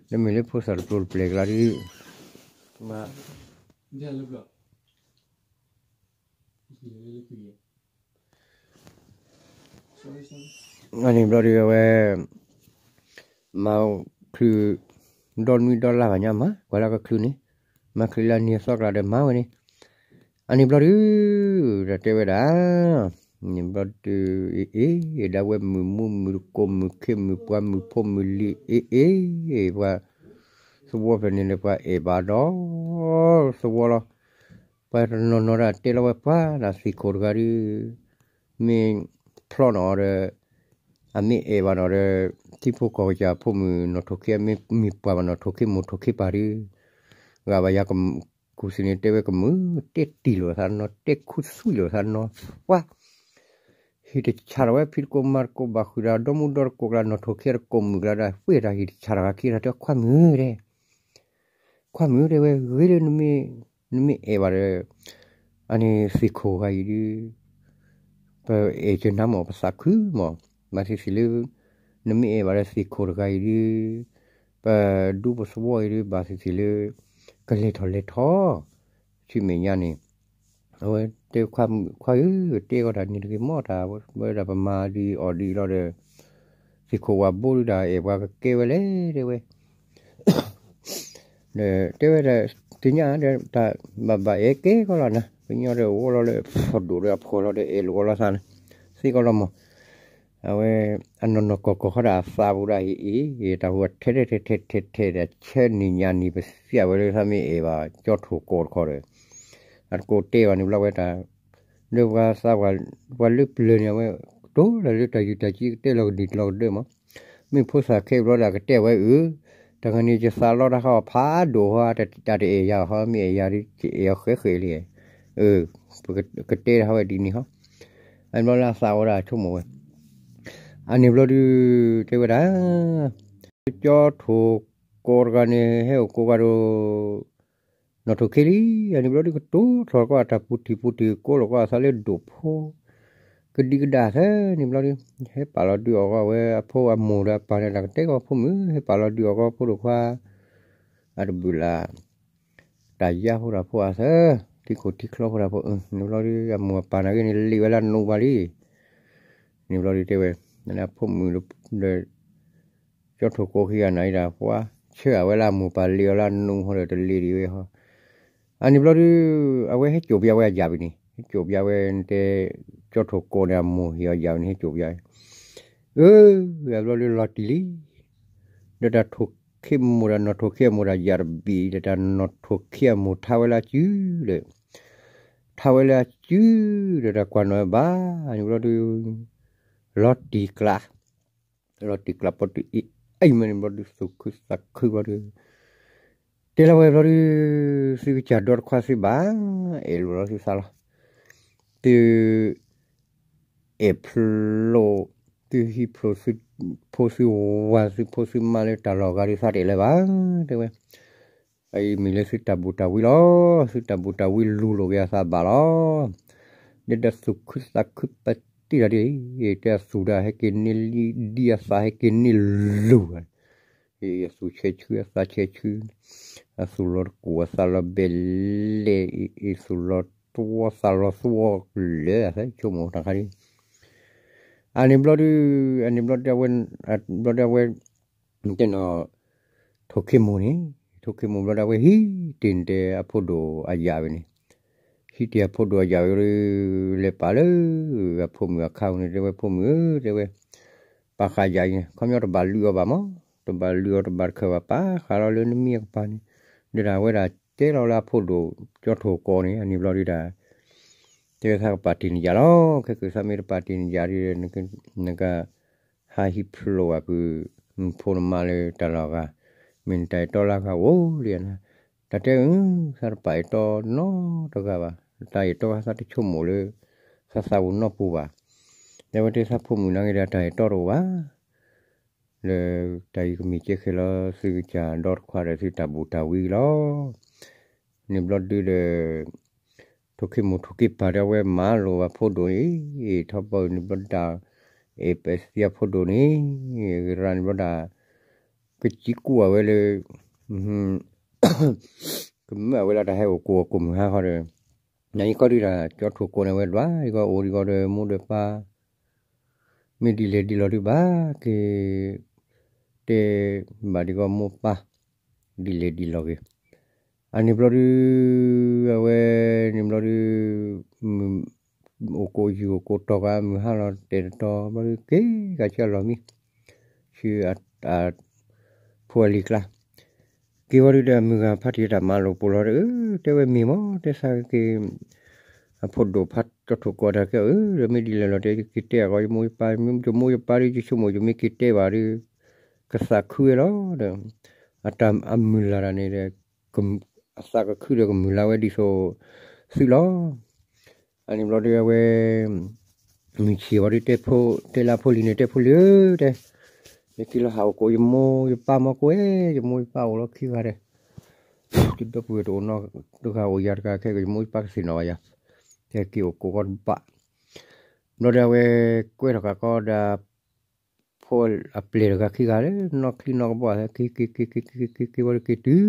တမ့ၢ်လၢဖိသၣ်တပျိတပျဲၤကျါဒုး, မၤ, န့ၣ်ဘျီဒုးအဝဲ မၤချုး ဒီနွံဒီလါဂၤညါမး ကွၢ်လၢကချုးန့ၣ်, မၤချုးလၢအနံၤအသီကျါဒီးမၤဝဲန့ၣ်, အန့ၣ်ဘျီဒုး ဒီးတဲဝဲဒၣ်, န့ၣ်ဘျီဒုး အ့ၣ်အ့ၣ် ဒၣ်ဝဲမုၢ်မူမုၢ်တကိးမုၢ်ခ့မုၢ်ပှၤမုၢ်ဖိမုၢ်လံၤ အ့ၣ်အ့ၣ် ပှၤ သဝီဖဲန့ၣ်လၢပှၤအဲၣ်ဘၣ်ဒီး သဝီလီၤ, ပှၤတနီၤနီၤဒီးတဲလီၤဝဲပှၤဒၣ်သ့ၣ်ခိၣ်တဂၤဒုး မ့ၢ်ဖျီနီၣ်ဒီး အမ့ၢ်အဲၣ်ဘၣ်နီၣ်ဒီး ထံဖိကီၢ်ကစၢ်ဖိမုၣ်နီၣ်ထိၣ်ခ့ မ့ၢ်ပှၤဘၣ်နီၣ်ထိၣ်ခ့မိၢ်ထိၣ်ခ့ပၢ်ဒုး, ဂၤဘၣ်ယၤကကူစံးန့ၣ် တဲဝဲကမုာ် တဲတံၢ်လိာ်သးနီၣ် တဲခူသူၣ်လိာ်သးနီၣ်, ပှၤ ဟံၣ်တဆၣ်ထီၣ်ဝဲ ဖံးတကိးမၤတကိးဘၣ်ဃုာ်ဒီး ဒီမုၢ်ဒီတကိးကျါ နီၣ်ထိၣ်ခ့တကိးမုၣ်ကျါဒီး ပှ့ၤတၢ်ဟံၣ်တဆၣ်ထီၣ်ဂၤခံဂၤတဲ ခွါမုၣ်တဲ ခွါမုၣ်တဲဝဲ ဂ့ၤလၢ နမ့ၢ်အဲၣ်ဘၣ်ဒီး အန့ၣ်သ့ၣ်ခိၣ်ဂၤအံၤဒုး ပအဲၣ်ကနါမး ပသးခုမး, ဘၣ်သ့ၣ်သ့ၣ်လၢ နမ့ၢ်အဲၣ်ဘၣ်ဒီးသ့ၣ်ခိၣ်တဂၤအံၤဒုး ပဒူပသဝီအံၤဒုး ဘၣ်သ့ၣ်သ့ၣ်လၢ ကလဲၤထီၣ်လဲၤထီၣ် ဆူမဲာ်ညါန့ၣ် အဝဲတဲခွါ ခွါဧၢ တဲကီးတၢ်န့ၣ်တဂ့ၤမ့ၢ်တၢ် ဝဲဒၣ်ပမၤဒ်အီၣ်ဒ်အံၤလီၤဒီး သ့ၣ်ခိၣ်ဝၤဘိဒုးတၢ်အဲၣ်ပှၤကကဲဝဲလဲၣ် တဲဝဲ ဒီးတဲဝဲဒၣ် သ့ၣ်ညါဒီးတၢ်ဘၣ်ဘၣ်အဲၣ်ကဲကီးလီၤနၤ ကညီဒီးအိၣ်လီၤလၢဖီၣ်ဒိၣ်ဒီးအဖှီၣ်လီၤဒီးအဲၣ်လိာ်အီၤလီၤသးန့ၣ် သ့ကီးလီၤမး အဝဲ အနီၢ်နီၢ်ကီၢ်ကီၢ်ဃီဒီးအသးပူၤဒၣ်အံၤအံၤ တၢ်ဟူးထဲထဲထဲထဲထဲထဲဒီး ဆဲန့ၣ်ညါန့ၣ် ပစံးဝဲလၢသးမ့ၢ်အဲၣ်ဘၣ် ကၠီထိၣ်ကိးတခီဒီး အတကိးတဲဘၣ်န့ၣ်ဘျီဝဲတၢ် လၢပှၤသးပှၢ် ပှၤလၢပျၢၤန့ၣ် အဝဲကတိၤလၢလၢတၢ်ယုၢ်တၢ်ကံကတဲလီၤကဒံၣ်လီၤကဒၢမး မ့ၢ်ဖိသၣ်ခဲဘျီဒီးကတဲဝဲအုး တဂၤန့ၣ်ယသးလီတၢ်ဃီအီၤဖးဒိၣ်ဟီ တၢ်တအဲၣ်ယၤဟီ မ့ၢ်အဲၣ်ယၤဒ်ယအဲၣ်အီၤဃဲဃဲလံ ပကတဲတၢ်ဟီဝဲဒ်န့ၣ်ဟီ အဘျီလၢအသးဝဲဒၣ်ဆိကမိၣ်ဝဲ အန့ၣ်ဘျီဒုး တဲဝဲဒၣ် ကၠီထိၣ်ကိးတဂၤန့ၣ် ဟဲအိၣ်ကိးဂၤဒီး နီၣ်ထိၣ်ခ့လံ အန့ၣ်ဘျီဒုးကတိၤထီၣ်ကီးအတၢ်ပူၤတံၢ်ပူၤတံၢ်ကိးလီၤကီးအသးလၢဒိၣ်ဖိ ကဒံကဒါသၢန့ၣ်ဘျီဒုး ဟဲပာ်လီၤဒုးအီၣ်ကီးဝဲအဖိအမိၢ်ဒီးအပၢ်န့ၣ် တၢ်ကတဲကီးဖိမုၣ် ဟဲပာ်လီၤဒုးအီၣ်ကီးဖိဒိၣ်ခွါ အတဘုၣ်လၢ် တၢ်ယါဖိတၢ်ဖိအသၢ ထံခိၣ်ထံချီဖိတၢ်ဖိ န့ၣ်ဘျီဒုး အမိၢ်အပၢ်နာ်က့န့ၣ် လံာ်ဝဲလၢနူဘၣ်လံ န့ၣ်ဘျီဒုးတဲဝဲ နဖိမုၣ်ဒီး ကၠီထိၣ်ကိးခံဂၤနာ်အံၤဒၣ် ပှၤဆၢအဝဲလၢအမိၢ်ပၢ်လံာ်အီၤလၢအနူဟီဒီးတလံာ်ဒံးဝဲဟီ အန့ၣ်ဘျီဒုး အဝဲဟဲစိာ်ပျးဝဲအယၣ်ဘၣ်န့ၣ် ဟဲစိာ်ပျးဝဲတဲ ကၠီထိၣ်ကိးန့ၣ် အမိၢ်ဟ့ၣ်အီၤယၣ်ဘၣ်န့ၣ် ဟဲစိာ်ပျး အၢ အဘျီဒုးလီၤတံၢ်လံ ဒီးတၢ်ထိၣ်ခ့မိၢ်ဒီးနီၣ်ထိၣ်ခ့အမိၢ်ဒီးယၣ်တဘ့ၣ် ဒီးတၢ်နီၣ်ထိၣ်ခ့အမိၢ်ထါဝဲလၢအစုဒီး ထါဝဲလၢအစု ဒီးတၢ်ကွၢ်နီၣ်ဝဲဘၣ် န့ၣ်ဘျီဒုး လီၤတံၢ်ကျါ လီၤတံၢ်ကျါပီတံၢ်အံၤ အံၤမ့ၢ်န့ၣ်ဘျီဒုး သူၣ်ခုသးခုဘျီဒုး တဲလီၤဝဲဘျီဒုး သုကစၢ်ဒီတခွါသုဘၣ် အဲၣ်လိာ်လီၤသုသးလီၤ သု အဲၣ်ဖျိ သုဟံးဖျိးသုဖိသုဝၤသုဖိသုမါလၢတၢ်လီၢ်ဂၤဒုးသးတအဲၣ်လၢၤဘၣ် တဲဝဲ အအံၤမ့ၢ်လၢသုတၢ်ဘူၣ်တၢ်ဝံလီၤ သုတၢ်ဘူၣ်တၢ်ဝံလူၤလိာ်က့ၤအသးဘၣ်လီၤ ဒီးသူၣ်ခုသးခုပတံၢ်တၢ်ဒ်အံၤ တဲအသူၣ်ဒၣ်ဟဲက့ၤန့ၢ်လံ ဒ်အသးဟဲက့ၤန့ၢ်လူၤဂၤ အသူၣ်ဆဲးဆှုအသးဆဲးဆှု အသူၣ်လီၤတကူၣ်အသးလီၤဘဲလဲၣ် အသူၣ်လီၤသဝီသးလီၤသဝီလၢအသးဆိကမိၣ်တၢ်ခါဒ် အန့ၣ်ဘျီဒုး, အန့ၣ်ဘျီဒုးအဝဲ, ဘျီဒုးအဝဲ, တဲနီၤ, ထိၣ်ခ့မိၢ်န့ၣ်, ထိၣ်ခ့မိၢ်ဘျီဒုးအဝဲဟံးတ့ၢ်န့ၣ် တဲအဖိဒိၣ်အယၣ်ဝဲန့ၣ်, ဟံးတ့ၢ်အဖိဒိၣ်အယၣ်ဝဲဒုး, လဲၤပာ်လၢအဖိမုၣ်အခါန့ၣ် တဲဝဲဖိမုၣ်ဧၢ တဲဝဲ, ပာ်ဃာ်ယၤအံၤန့ၣ် ခီပညီတဘၣ်လုၢ်အီၤဘၣ်မး, တဘၣ်လုၢ်အီၤ တဘၣ်တခၢၣ်ဘၣ် ပာ်ဃာ်လီၤလၢနမ့ၢ်အကပၤန့ၣ်, ဒီးဒၣ်ဝဲဒၣ်တဲလီၤလၢအဖိဒိၣ်ကၠီထိၣ်ကိးန့ၣ် အန့ၣ်ဘျီဒုးဒၣ် တဲဝဲသးကပာ်တ့ၢ်နယၤလီၤ, ခဲကသးမ့ၢ်တပာ်တ့ၢ်နယၤဒီး နကဟးဟံးဖျိးဘၣ်ပုၢ်, နဖိနမါလၢတၢ်လီၢ်အဂၤ, မ့ၢ်နတၢ်အဲၣ်တီလၢအဂၤအိၣ်လံနၤ, တၢ်တဲအၢ, သးတပာ်အဲၣ်တီနီတဂၤဘၣ်, တၢ်အဲၣ်တီသးတဆိကမိၣ်လၢ သးသးပူၤနီၢ်ပူၤဘၣ်, တဲဝဲတဲသးဖိမုၣ်နာ်က့ဒီးတၢ်အဲၣ်တီတအိၣ်ဘၣ် လၢတၢ်အံၤကမ့ၢ်ကဲဃဲလီၤ သုကစၢ်ဒီတခွါဒီးသုတၢ်ဘူၣ်တၢ်ဝံလီၤ. န့ၣ်ဘျီဒုဒီး ထိၣ်ခ့မိၢ်ထိၣ်ခ့ပၢ်ဒီးအဝဲမၤလိာ်ဘၣ်ဖိဒိၣ်အံၤ, ထီဘိန့ၣ်ဘျီဒၣ် အဲၣ်ပသံအဖိဒိၣ်န့ၣ်, ဂ့ၤရၣ်န့ၣ်ဘျီဒၣ် ကစံးကူၣ်အဝဲလၢ ကမၢအဝဲလၢတၢ်ဟဲအိၣ်ကိၣ်အကိၣ်မုၢ်ဟါဃီဒီး, နအံၤခီဒုဒၣ် ကၠီထိၣ်ကိးန့ၣ် အဝဲဒွးဒံးကီးအိၣ်ဒံးကီးဒီးမိၢ်ဒီးပၢ်, မ့ၢ်ဒ်လဲၣ်ဒ်လဲၣ်ဒုးဘၣ်က့ၤ တဲဘၣ်ဒံးကီးမိၢ်ပၢ် ဒ်လဲၣ်ဒ်လဲၣ်ဂ့ၤ, အန့ၣ်ဘျီဒု အဝဲန့ၣ်ဘျီဒု အိၣ်ကိၣ်ယုၢ်အိၣ်ကိၣ်တီၢ်ဂၤ မုၢ်ဟါလီၤတဲာ်တတီၤဘျီဒု က့ၤဂၤဆူအလီၢ်မံ, ဆူ ဖိအလံၤကျါ, က့ၤဝံၤဒုဒီး မုၢ်ဂၤဖါတံၢ်တၢ်မၤလိာ်ပိာ်လီၤဒီး တဲဝဲမ့ၢ်မး တဲသးက့ၤ အဖိဒိၣ်ဖါကၠီထိၣ်ကိးတၢ်ကဲအၢ ဒီးမ့ၢ်ဒ်လဲၣ်လီၤ တဲယက့ၤတဲအဂီၢ် ယမိၢ်ယပၢ်, ယမိၢ်ယပၢ်ဒု ယဆိကမိၣ်ယမ့ၢ်က့ၤတဲဘၣ်ဒီး ကသးခုဝဲလီၤဒီး အတၢ်အမုၢ်လၢ်တၢ်န့ၣ်ဒီး အသးကခုဒီးကမုၢ်လၢ်ဝဲဒ်သိးသုလီၤ. အန့ၣ်ဘျီဒုအဝဲ မုၢ်ဆ့ၣ်ဝံၤဒု တဲလၢအဖိလံၤန့ၣ် တဲဖိလံၤဧၢ တဲ, ယက့ၤလီၤဟးအိၣ်ကိးယမိၢ်ယပၢ်မီၢ်ကွဲ, ယမိၢ်ယပၢ်အိၣ်လီၤခံဂၤဒီး တဒီပုၢ်ဝဲၢ်တအိၣ်နီတဂၤအိၣ်ယၤတဂၤခဲ ယမိၢ်ယပၢ်ကသ့ၣ်နီၣ်ဘၣ်ယၤ, တဲက့ၤအိၣ်ကိးကီတဘၣ်, ဘျီဒီးအဝဲကွဲထီၣ်ဃာ်ကီဒီး ဖိအပျဲၢ်တဂၤခံဂၤလၢ နီၢ်ချံနီၢ်ကဘီ က့ၤက့ၤက့ၤက့ၤက့ၤက့ၤက့ၤက့ၤဝံၤဒုက့ၤတုၤ မၤလိာ်လၢအဖိလံၤတဲသးက့ၤမံတသီ, က့ၤဘျီဒုတဲဝဲ, က့ၤဘျီဒု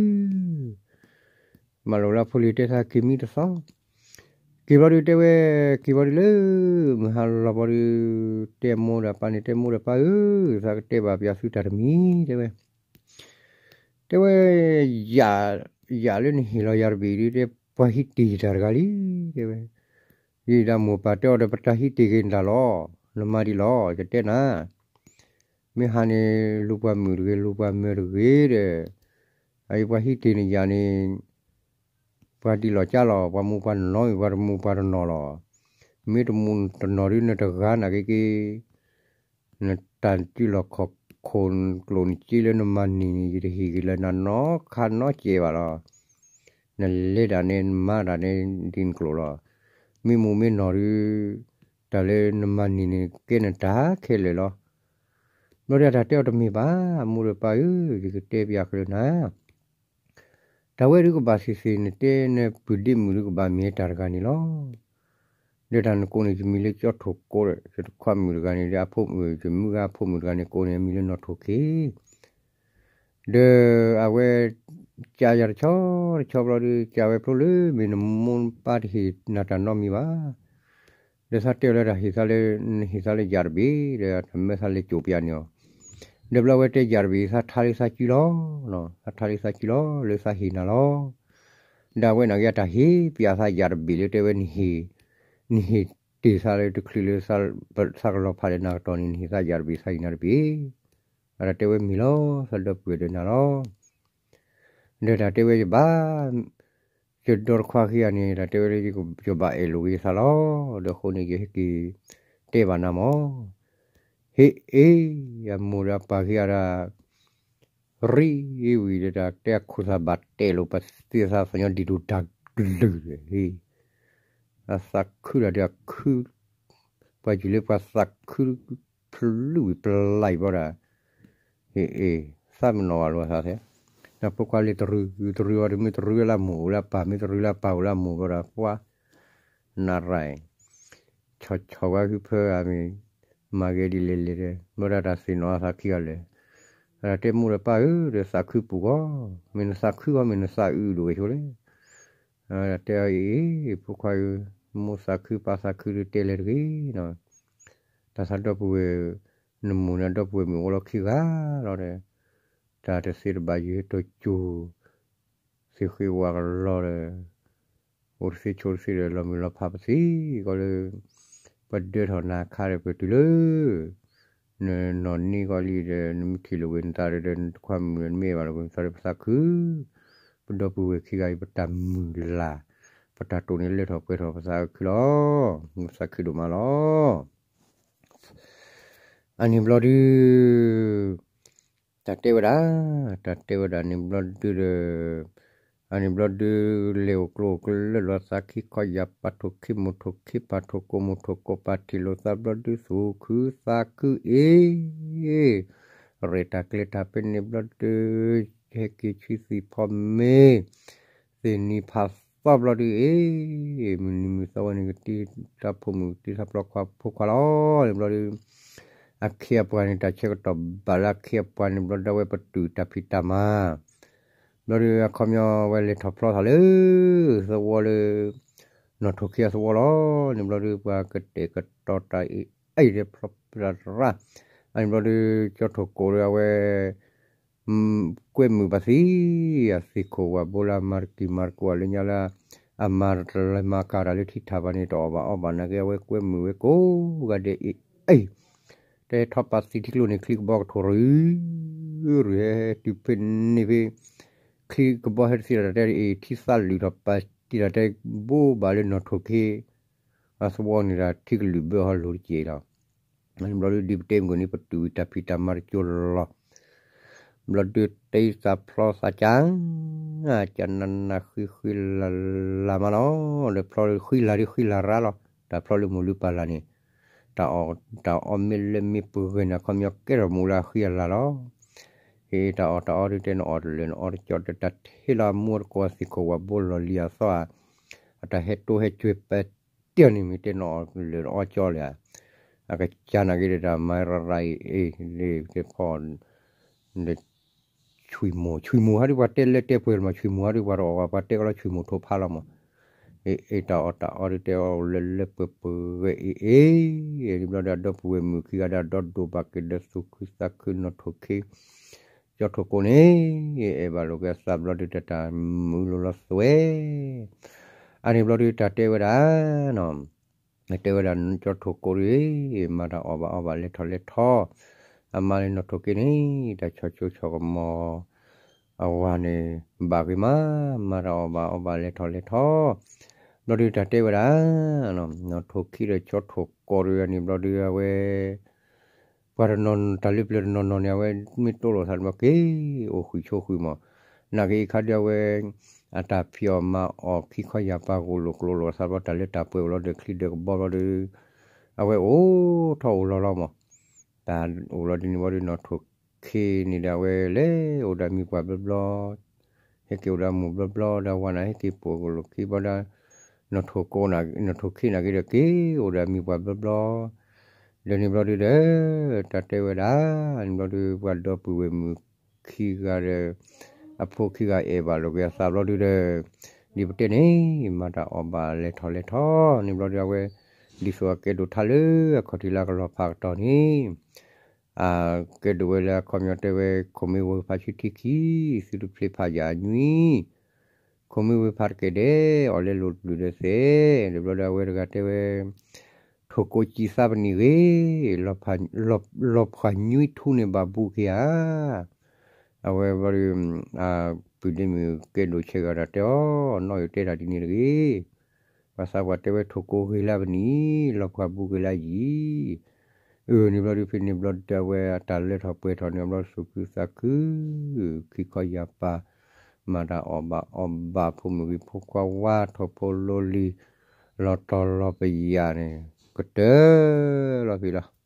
လၢ မုၢ်ဟါလီၤဘျီဒု တဲမိၢ်ဒီးပၢ်န့ၣ် တဲမိၢ်ဒီးပၢ်ဧၢ, သးကတဲဘၣ်ပယၤသုတၢ်တမံၤ တဲဝဲ, တဲဝဲ, ယၤလၢနဟ့ၣ်လီၤယၤတဘ့ၣ်ဒု တဲပှၤဟံးတ့ၢ်ယတၢ်တဂၤလံ တဲဝဲ, ယဒၣ်မိၢ်ပၢ်တဲအီၤဒီး ပတၢ်ဟံးတ့ၢ်က့ၤနတၢ်လီၤ, နမၤဒ်လီၤ ယတဲနၤ မ့ၢ်ဟါန့ၣ် လူၤပှၤမုၣ်တဂ့ၤ လူၤပှၤမၢၤတဂ့ၤဒီး, အအံၤပှၤဟံးတ့ၢ်နယၤန့ၣ် ပှၤဒ်လီၤကၢ်လီၤ ပှၤမူပှၤနီၢ် ပှၤတမူပှၤတနီၢ်လီၤ, မ့ၢ်တမူတနီၢ်ဒု နတဂၤနာ်က့က့ၤ, နတၢ်စုလီၢ်ခီၣ်ခိၣ်ကျိၣ်နစ့လၢနမၤန့ၢ်န့ၣ် ယတဟ့ၣ်က့ၤလၢနၤနီတခါနီတစဲးဘၣ်လီၤ, နလဲၤတၢ်န့ၣ် နမၤတၢ်န့ၣ် ဒ်နကျိာ်လီၤ, မ့ၢ်မူမ့ၢ်နီၢ်ဒု တၢ်လၢနမၤန့ၢ်န့ၣ် ကဲနတၢ်ခဲလၢာ်လီၤ. ဘျီဒုတၢ်တဲအီၤတမ့ၢ်ဘၣ် မိၢ်ဒီးပၢ်ဧၢ, ယကတဲပျးကလုၢ်နၤ, တၢ်ဝဲဒုကဘၣ်သ့ၣ်သ့ၣ် နတဲနပုၢ်ဒ့မုၣ်ဒုကဘၣ်မ့ၢ်တၢ်တဂၤန့ၣ်လီၤ. ဒီးတၢ်နကိးန့ၣ် ယမံၤလၢကၠီထိၣ်ကိးဒီး ယတခွါမုၣ်တဂၤန့ၣ် ဒီးအဖိမုၣ် ယမုၢ်ဂၤအဖိမုၣ်တဂၤန့ၣ် ကိးန့ၣ် အမံၤလၢနီၢ်ထိၣ်ခ့ ဒီးအဝဲ ကးယၤတဆီတဆီဘျီဒု ကးဝဲဖျိလၢ မ့ၢ်နမိၢ်နပၢ်တဟ့ၣ်နၤတၢ်နီတမံၤဘၣ်, ဒီးသးတဲအီၤလၢတၢ်ဟ့ၣ်သးလၢ နဟ့ၣ်သးလၢယၤတဘ့ၣ် ဒီးတၢ်မၢသးလၢကၠိပယၤန့ၣ်အီၤ, ဒီးဘျီဝဲတဲယၤတဘ့ၣ် သးထါလၢသးစုလီၤ, သးထါလၢသးစုလီၤ လၢသးဟ့ၣ်နၤလီၤ. ဒီးအဝဲနာ်က့အတၢ်ဟ့ၣ်ပျးသးယၤတဘ့ၣ်လၢတဲဝဲ နဟ့ၣ်တ့ၢ်သးလၢတချုးလၢ သးကလီၤဖးဒီးနၤကတီၢ်န့ၣ် နဟ့ၣ်သးယၤတဘ့ၣ် သးဟ့ၣ်နၤတဘ့ၣ်, အတၢ်တဲဝဲမ့ၢ်လီၤ သးဒီပုၢ်ဝဲၢ်ဒီးနၤလီၤ. ဒီးတၢ်တဲဝဲယဘၣ် ယဒီတခွါခံဂၤန့ၣ် တၢ်တဲဝဲလၢ ယဘၣ်အဲၣ်လိာ်က့ၤသးလီၤ. ဒီးအဃိန့ၣ် ယဟဲက့ၤတဲဘၣ်နၤမၢ်. ဟ့ၣ်အ့ၣ် အမိၢ်ဒီးအပၢ်ခံဂၤဒီး ရံဝံၤဒီးတၢ်တဲအခိၣ်သးဘၣ်တဲာ်လိာ်ပသ့သးသးညီဒံးဒိၣ်တၢ်ကလုၢ်ဟ့ၣ်, အသးခုတၢ်ဒီးအခု ပှၤယုၢ်လၢပှၤသးခု ဖလူဝံၤပလံၤဘၣ်ဒီး ဟ့ၣ်အ့ၣ် သးမနီၣ်ဘၣ်လိာ်သးသ့, ဒီးဖိခွါလၢတရူး တရူးအီၤဒီး မ့ၢ်တရူးလၢအမိၢ်အိၣ်လၢအပၢ် မ့ၢ်တရူးလၢအပၢ်အိၣ်လၢအမိၢ်ဘၣ်ဒီး ပှၤ နရၢၢ် ဆီၣ်ဆီၣ်ဝဲဟုဖၢအမ့ၢ် မၤဂ့ၤဒ်လဲၣ်လဲၣ်ဒီး ဘၣ်ဒီးတၢ်သ့ၣ်နီၣ်အသးခံဂၤလၢာ်, ဒီးတဲမိၢ်ဒီးပၢ်ဧၢ ဒီးသးခုပူၤဂီၢ်, မ့ၢ်နသးခုဂီၢ် မ့ၢ်နသးအုးဒိၣ်ဝဲဆိလဲၣ်. တဲအီၤအ့ၣ် ဖိခွါဧၢ, မိၢ်သးခုပၢ်သးခုဒီးတဲလဲၣ်တဂ့ၤနီၤ. တၢ်သးဒီပုၢ်ဝဲၢ် နမိၢ်န့ၣ်အဒီပုၢ်ဝဲၢ်မုၣ်အိၣ်လီၤခံဂၤလီၤဒီး တၢ်တသ့တဘၣ်ယုာ်ဟဲတိၢ်ကၠူၣ် သ့ၣ်ဃ့ဝါကလီၤဒီး အိၣ်တသ့ဆိးတသ့ဒီး လီၤမုၢ်လီၤဖးပသ့ကီးလၢ ပဒၢထီၣ်နၤခါဒီး ပတုၤလၢ နနီၢ်န့ၢ်ကီးလံဒီး နမ့ၢ်ထံၣ်လိာ်ကွဲနသးဒီး နတခွါမုၣ်ဒီး နမ့ၢ်အဲၣ်ဘၣ်လိာ်ကွဲနသးဒီး ပသးခု ပဒီပုၢ်ဝဲၢ်ခံဂၤအံၤ ပတၢ်မုၢ်လၢ် ပတၢ်တိာ်န့ၢ်လၢထီၣ်ပှဲၤထီၣ် ပသးခုလီၤ. ပသးခုဒိၣ်မးလီၤ. အန့ၣ်ဘျီဒု တၢ်တဲဝဲဒၣ်, တၢ်တဲဝဲဒၣ်န့ၣ်ဘျီဒုဒီး အန့ၣ်ဘျီဒု လဲၤအိၣ်ကျိၣ်အိၣ်ကျၢၤလၢသးခံခီယၢ် ပာ်ထီၣ်ခံမိၢ်ထီၣ်ခံပၢ်ထီၣ်ကိၢ်မိၢ်ထီၣ်ကိၢ်ပၢ်ထံၣ်လိာ်သးဘျီဒု သူၣ်ခုသးခုအ့ၣ် ရဲၣ်တၢ်ကျဲၤတၢ်ဖဲန့ၣ်ဘျီဒု ဟဲက့ၤဆံသံၣ်ဖီမ့ၤ သ့ၣ်နံၤဖးသီဘျီဒုအ့ၣ် မုၢ်နံၤမုၢ်သီဝဲန့ၣ် ကတံၤတၢ်ဖိမုၣ် ကတံၤတၢ်ဖိခွါဖိခွါလီၤ. န့ၣ်ဘျီဒု အခ့အပှၤန့ၣ် တၢ်ဆၢကတီၢ်ဘၣ်လၢအခ့အပှၤန့ၣ်ဘျီဒု အဝဲပတုာ်တၢ်ဖံးတၢ်မၤ ဘျီဒု အခီပညီဝဲလဲၤထီၣ်ဖျီသးလၢ သဝီလၢ နီၢ်ထိၣ်ခံအသဝီလီၤ. န့ၣ်ဘျီဒု ပှၤကတဲာ်ကတီၤတၢ်အံၤ အံၤဒီးဖျီပတၢ်ရၣ် အန့ၣ်ဘျီဒု ကၠီထိၣ်ကိးဒီးအဝဲ ကွဲမုာ်ဘၣ်သံ အသ့ၣ်ခိၣ်ဝၣ်ဘိလၢအမၤတကံၢ်မၤတကိးလၢညါလၢ အမၤတလဲၤမၤကၤတၢ်လၢထံထၣ်ဘၣ်န့ၣ် တအီၣ်ဘၣ်အီဘၣ်နာ်က့ အဝဲကွဲမုာ်ဝဲကိးဂၤဒဲးအံၤ အံၤ တဲထီၣ်ပာ်သံထံကျိန့ၣ် ချံကဘီကထိၣ်ရူၤ ရူၤဟဲတုၤဖဲန့ၣ်ဖဲ ချံကဘီဟဲတသံတၢ်တဲအံၤ ထံသးလုၢ်ထီၣ်ပာ်တံၢ်တၢ်တဲဘိဘၣ်လၢနီၢ်ထိၣ်ခံ အသဝီန့ၣ်ဒီး ထံကလုာ်ဘၢအီၤလိၤတက့ၢ်လီၤ. န့ၣ်ဘျီဒု ဒ်ပတဲမုၢ်ကီၢ်န့ၣ် ပတုာ်ဝံၤတၢ်ဖံးတၢ်မၤတကၠိလီၤ. ဘျီဒု တ့သးဖျီသးကၢ် ကၢ်နးနးဃံဃံလၤလၤမးလီၤ. ဒီးဖျီဃံလၤဒုဃံလၤရၣ်လီၤ. တၢ်ဖျီလၢမိၢ်လုၢ်ပၢ်လၢ်န့ၣ် တၢ်အီၣ်တၢ်အီမ့ၢ်လၢမ့ၢ်ပှဲၤန့ၣ် အခီပညီကဲထီၣ်မူလၢအဃံအလၤလီၤ. ဟ့ၣ်တၢ်အီၣ်တၢ်အီဒုတဲ နအီၣ်တလၢာ်နအီတကၠီဒီး တၢ်ထံၣ်လီၤအမူတကိးသ့ၣ်ခိၣ်ဝၣ်ဘိလီၢ်လံၤအသီဧါ အတၢ်ဟဲတိဟဲကွံာ်ပတဲန့ၣ် မ့ၢ်တဲနအီၣ်လၢာ်နအီကၠီလၢာ်ဧါ အကစၢ်နာ်က့ဒီး တၢ်မၤရၤရၤအံၤအ့ၣ် လၢတဲဖီ ဒီး ဆွံၣ်မိၢ် ဆွံၣ်မိၢ်ဟးဒုးပှၤတဲလၢတဲပှဲၤလီၤမး ဆွံၣ်မိၢ်ဟးဒုးပှၤတအီၣ်ဘၣ် ပှၤတဲကီလီၤဆွံၣ်မိၢ်ထိဖးလီၤမး အ့ၣ် တၢ်အီၣ်တၢ်အီဒုးတဲအီၣ်လၢလၢပှဲၤပှဲၤဂ့ၤအ့ၣ်အ့ၣ် န့ၣ်ဘျီဒီး အဒီပုၢ်ဝဲၢ်မုၣ်ခံဂၤဒီး အဒီဒိၣ်ဘၣ်က့ၤဒီးသူၣ်ခုသးခုနီၢ်ထိၣ်ခံ ကၠီထိၣ်ကိးန့ၣ် အဲၣ်ဘၣ်လိာ်က့ၤအသးဘျီဒုး တၢ်တၢ်မုာ်လိာ်လီၤသွဲ အန့ၣ်ဘျီဒုး တၢ်တဲဝဲဒၣ် တဲဝဲဒၣ်ကၠီထိၣ်ကိးဒုး မၤတၢ်အီၣ်ဘၣ်အီဘၣ်လဲၤထီၣ်လဲၤထီ အမါလၢနီၢ်ထိၣ်က့န့ၣ် တၢ်ဆီၣ်ကၠိဆီၣ်ကမီၤ အဝၤန့ၣ် ဘၣ်ဂ့ၤမး မၤတၢ်အီၣ်ဘၣ်အီဘၣ်လဲၤထီၣ်လဲၤထီ ဘျီဒုးတၢ်တဲဝဲဒၣ် နီၢ်ထိၣ်ခံဒီးကၠီထိၣ်ကိးဒုးန့ၣ် ဘျီဒုးအဝဲ ပှၤတနီၤတၢ်လၢပျၢၤတနီၤနီၤန့ၣ် အဝဲမ့ၢ်တိလိာ်သးန့ၣ်ဘျီက့ၤ အိၣ်ဃုာ်ဆိးဃုာ်မး နာ်က့အခါဒုးအဝဲ အတၢ်ဖံးအီၣ်မၤအီၣ်ခံခီယၢ်ပၤဂိၢ်လိာ်ကျိၤလိာ်အသးဘျီ တၢ်လၢတၢ်ပှဲၤအိၣ်လီၤဒီးချံဒီးကဘီဘျီဒုး အဝဲအိၣ်ထီၣ်အိၣ်လီၤလီၤမး တၢ်အိၣ်လီၤဒ်န့ၣ်ဘျီဒုး နီၢ်ထိၣ်ခံန့ၣ်ဒီး အဝဲလဲၤအိၣ်ဒီးမံၤပှၢ်ဘျီဘျီ ဟဲက့ၤအိၣ်ဒီးမိၢ်ဘျီဘျီ ဒီးဝၤန့ၣ် ဟဲက့ၤပိာ်ကလိာ်ခံဘျီဒီး နီၢ်ထိၣ်ကိး နီၢ်ထိၣ်ခံနာ်က့ဒီး က့ၤအိၣ်ဒီးမံၤပှၢ်ဘျီဘျီ ဒီးန့ၣ်ဘျီဒုးဒီး တၢ်တဲဝဲဒၣ် န့ၣ်ဘျီဒုး ပှၤဒီပုၢ်ဝဲၢ်မုၣ်ခံဂၤဒီး အဖိခံဂၤအဲၣ်ဘၣ်လိာ်က့ၤအသးဘျီဒုးဒီး ဒ်ပတဲန့ၣ် မၤတၢ်အီၣ်ဘၣ်လဲၤထီၣ်လဲၤထီ န့ၣ်ဘျီဒုးအဝဲ ဒ်သိးအကဲဒိၣ်ထါလၢအခီၣ်ထံးလၢအကလီၤဖးကတီၢ်န့ၣ် အကဲဒိၣ်ဝဲလၢအခီပညီတဲဝဲ ခိၣ်မ့ၢ်ဝဲဖးဆူထံခံ သုတဖျ့ဖးယၢ်အညွံ ခိၣ်မ့ၢ်ဝဲဖးတကဲဒဲး အီၣ်လဲလိာ်တဘျုးဒီးသဲး ဒီးဘျီဒီးအဝဲတဂၤတဲဝဲ ထိၣ်ကိးစံးသးပနံၣ်ဂ့ၤ လီၤဖးညွံထူန့ၣ်ဘၣ်ဘူးက့ၤဧါ အဝဲဘျီဒီး ပုၢ်ဒ့မုၣ်ကဲဒိၣ်ဆဲးဂၤဒီးတဲအီၤ နီၢ်အံၤတဲတၢ်ဒ်န့ၣ်တဂ့ၤ ပှၤသးပှၢ်တဲဝဲထိၣ်ကိးဂ့ၤလၢပနံၣ် လီၤဖးဘူးက့ၤလၢယံၤ အန့ၣ်ဘျီဒုးဖဲန့ၣ်ဘျီဒုးအဝဲအတၢ်လၢထီၣ်ပှဲၤထီၣ်န့ၣ်ဘျီသူၣ်ခုသးခု ခံခီယၢ်ပၤ မၤတၢ်အီၣ်ဘၣ်အီဘၣ်ဖိမုၣ်ဂ့ၤဖိခွါဝါထီၣ်ဖိလိလံၤ လီၤတီၤလီၤပယၢ်န့ၣ် ကတၢၢ်လီၤဖဲလီၤ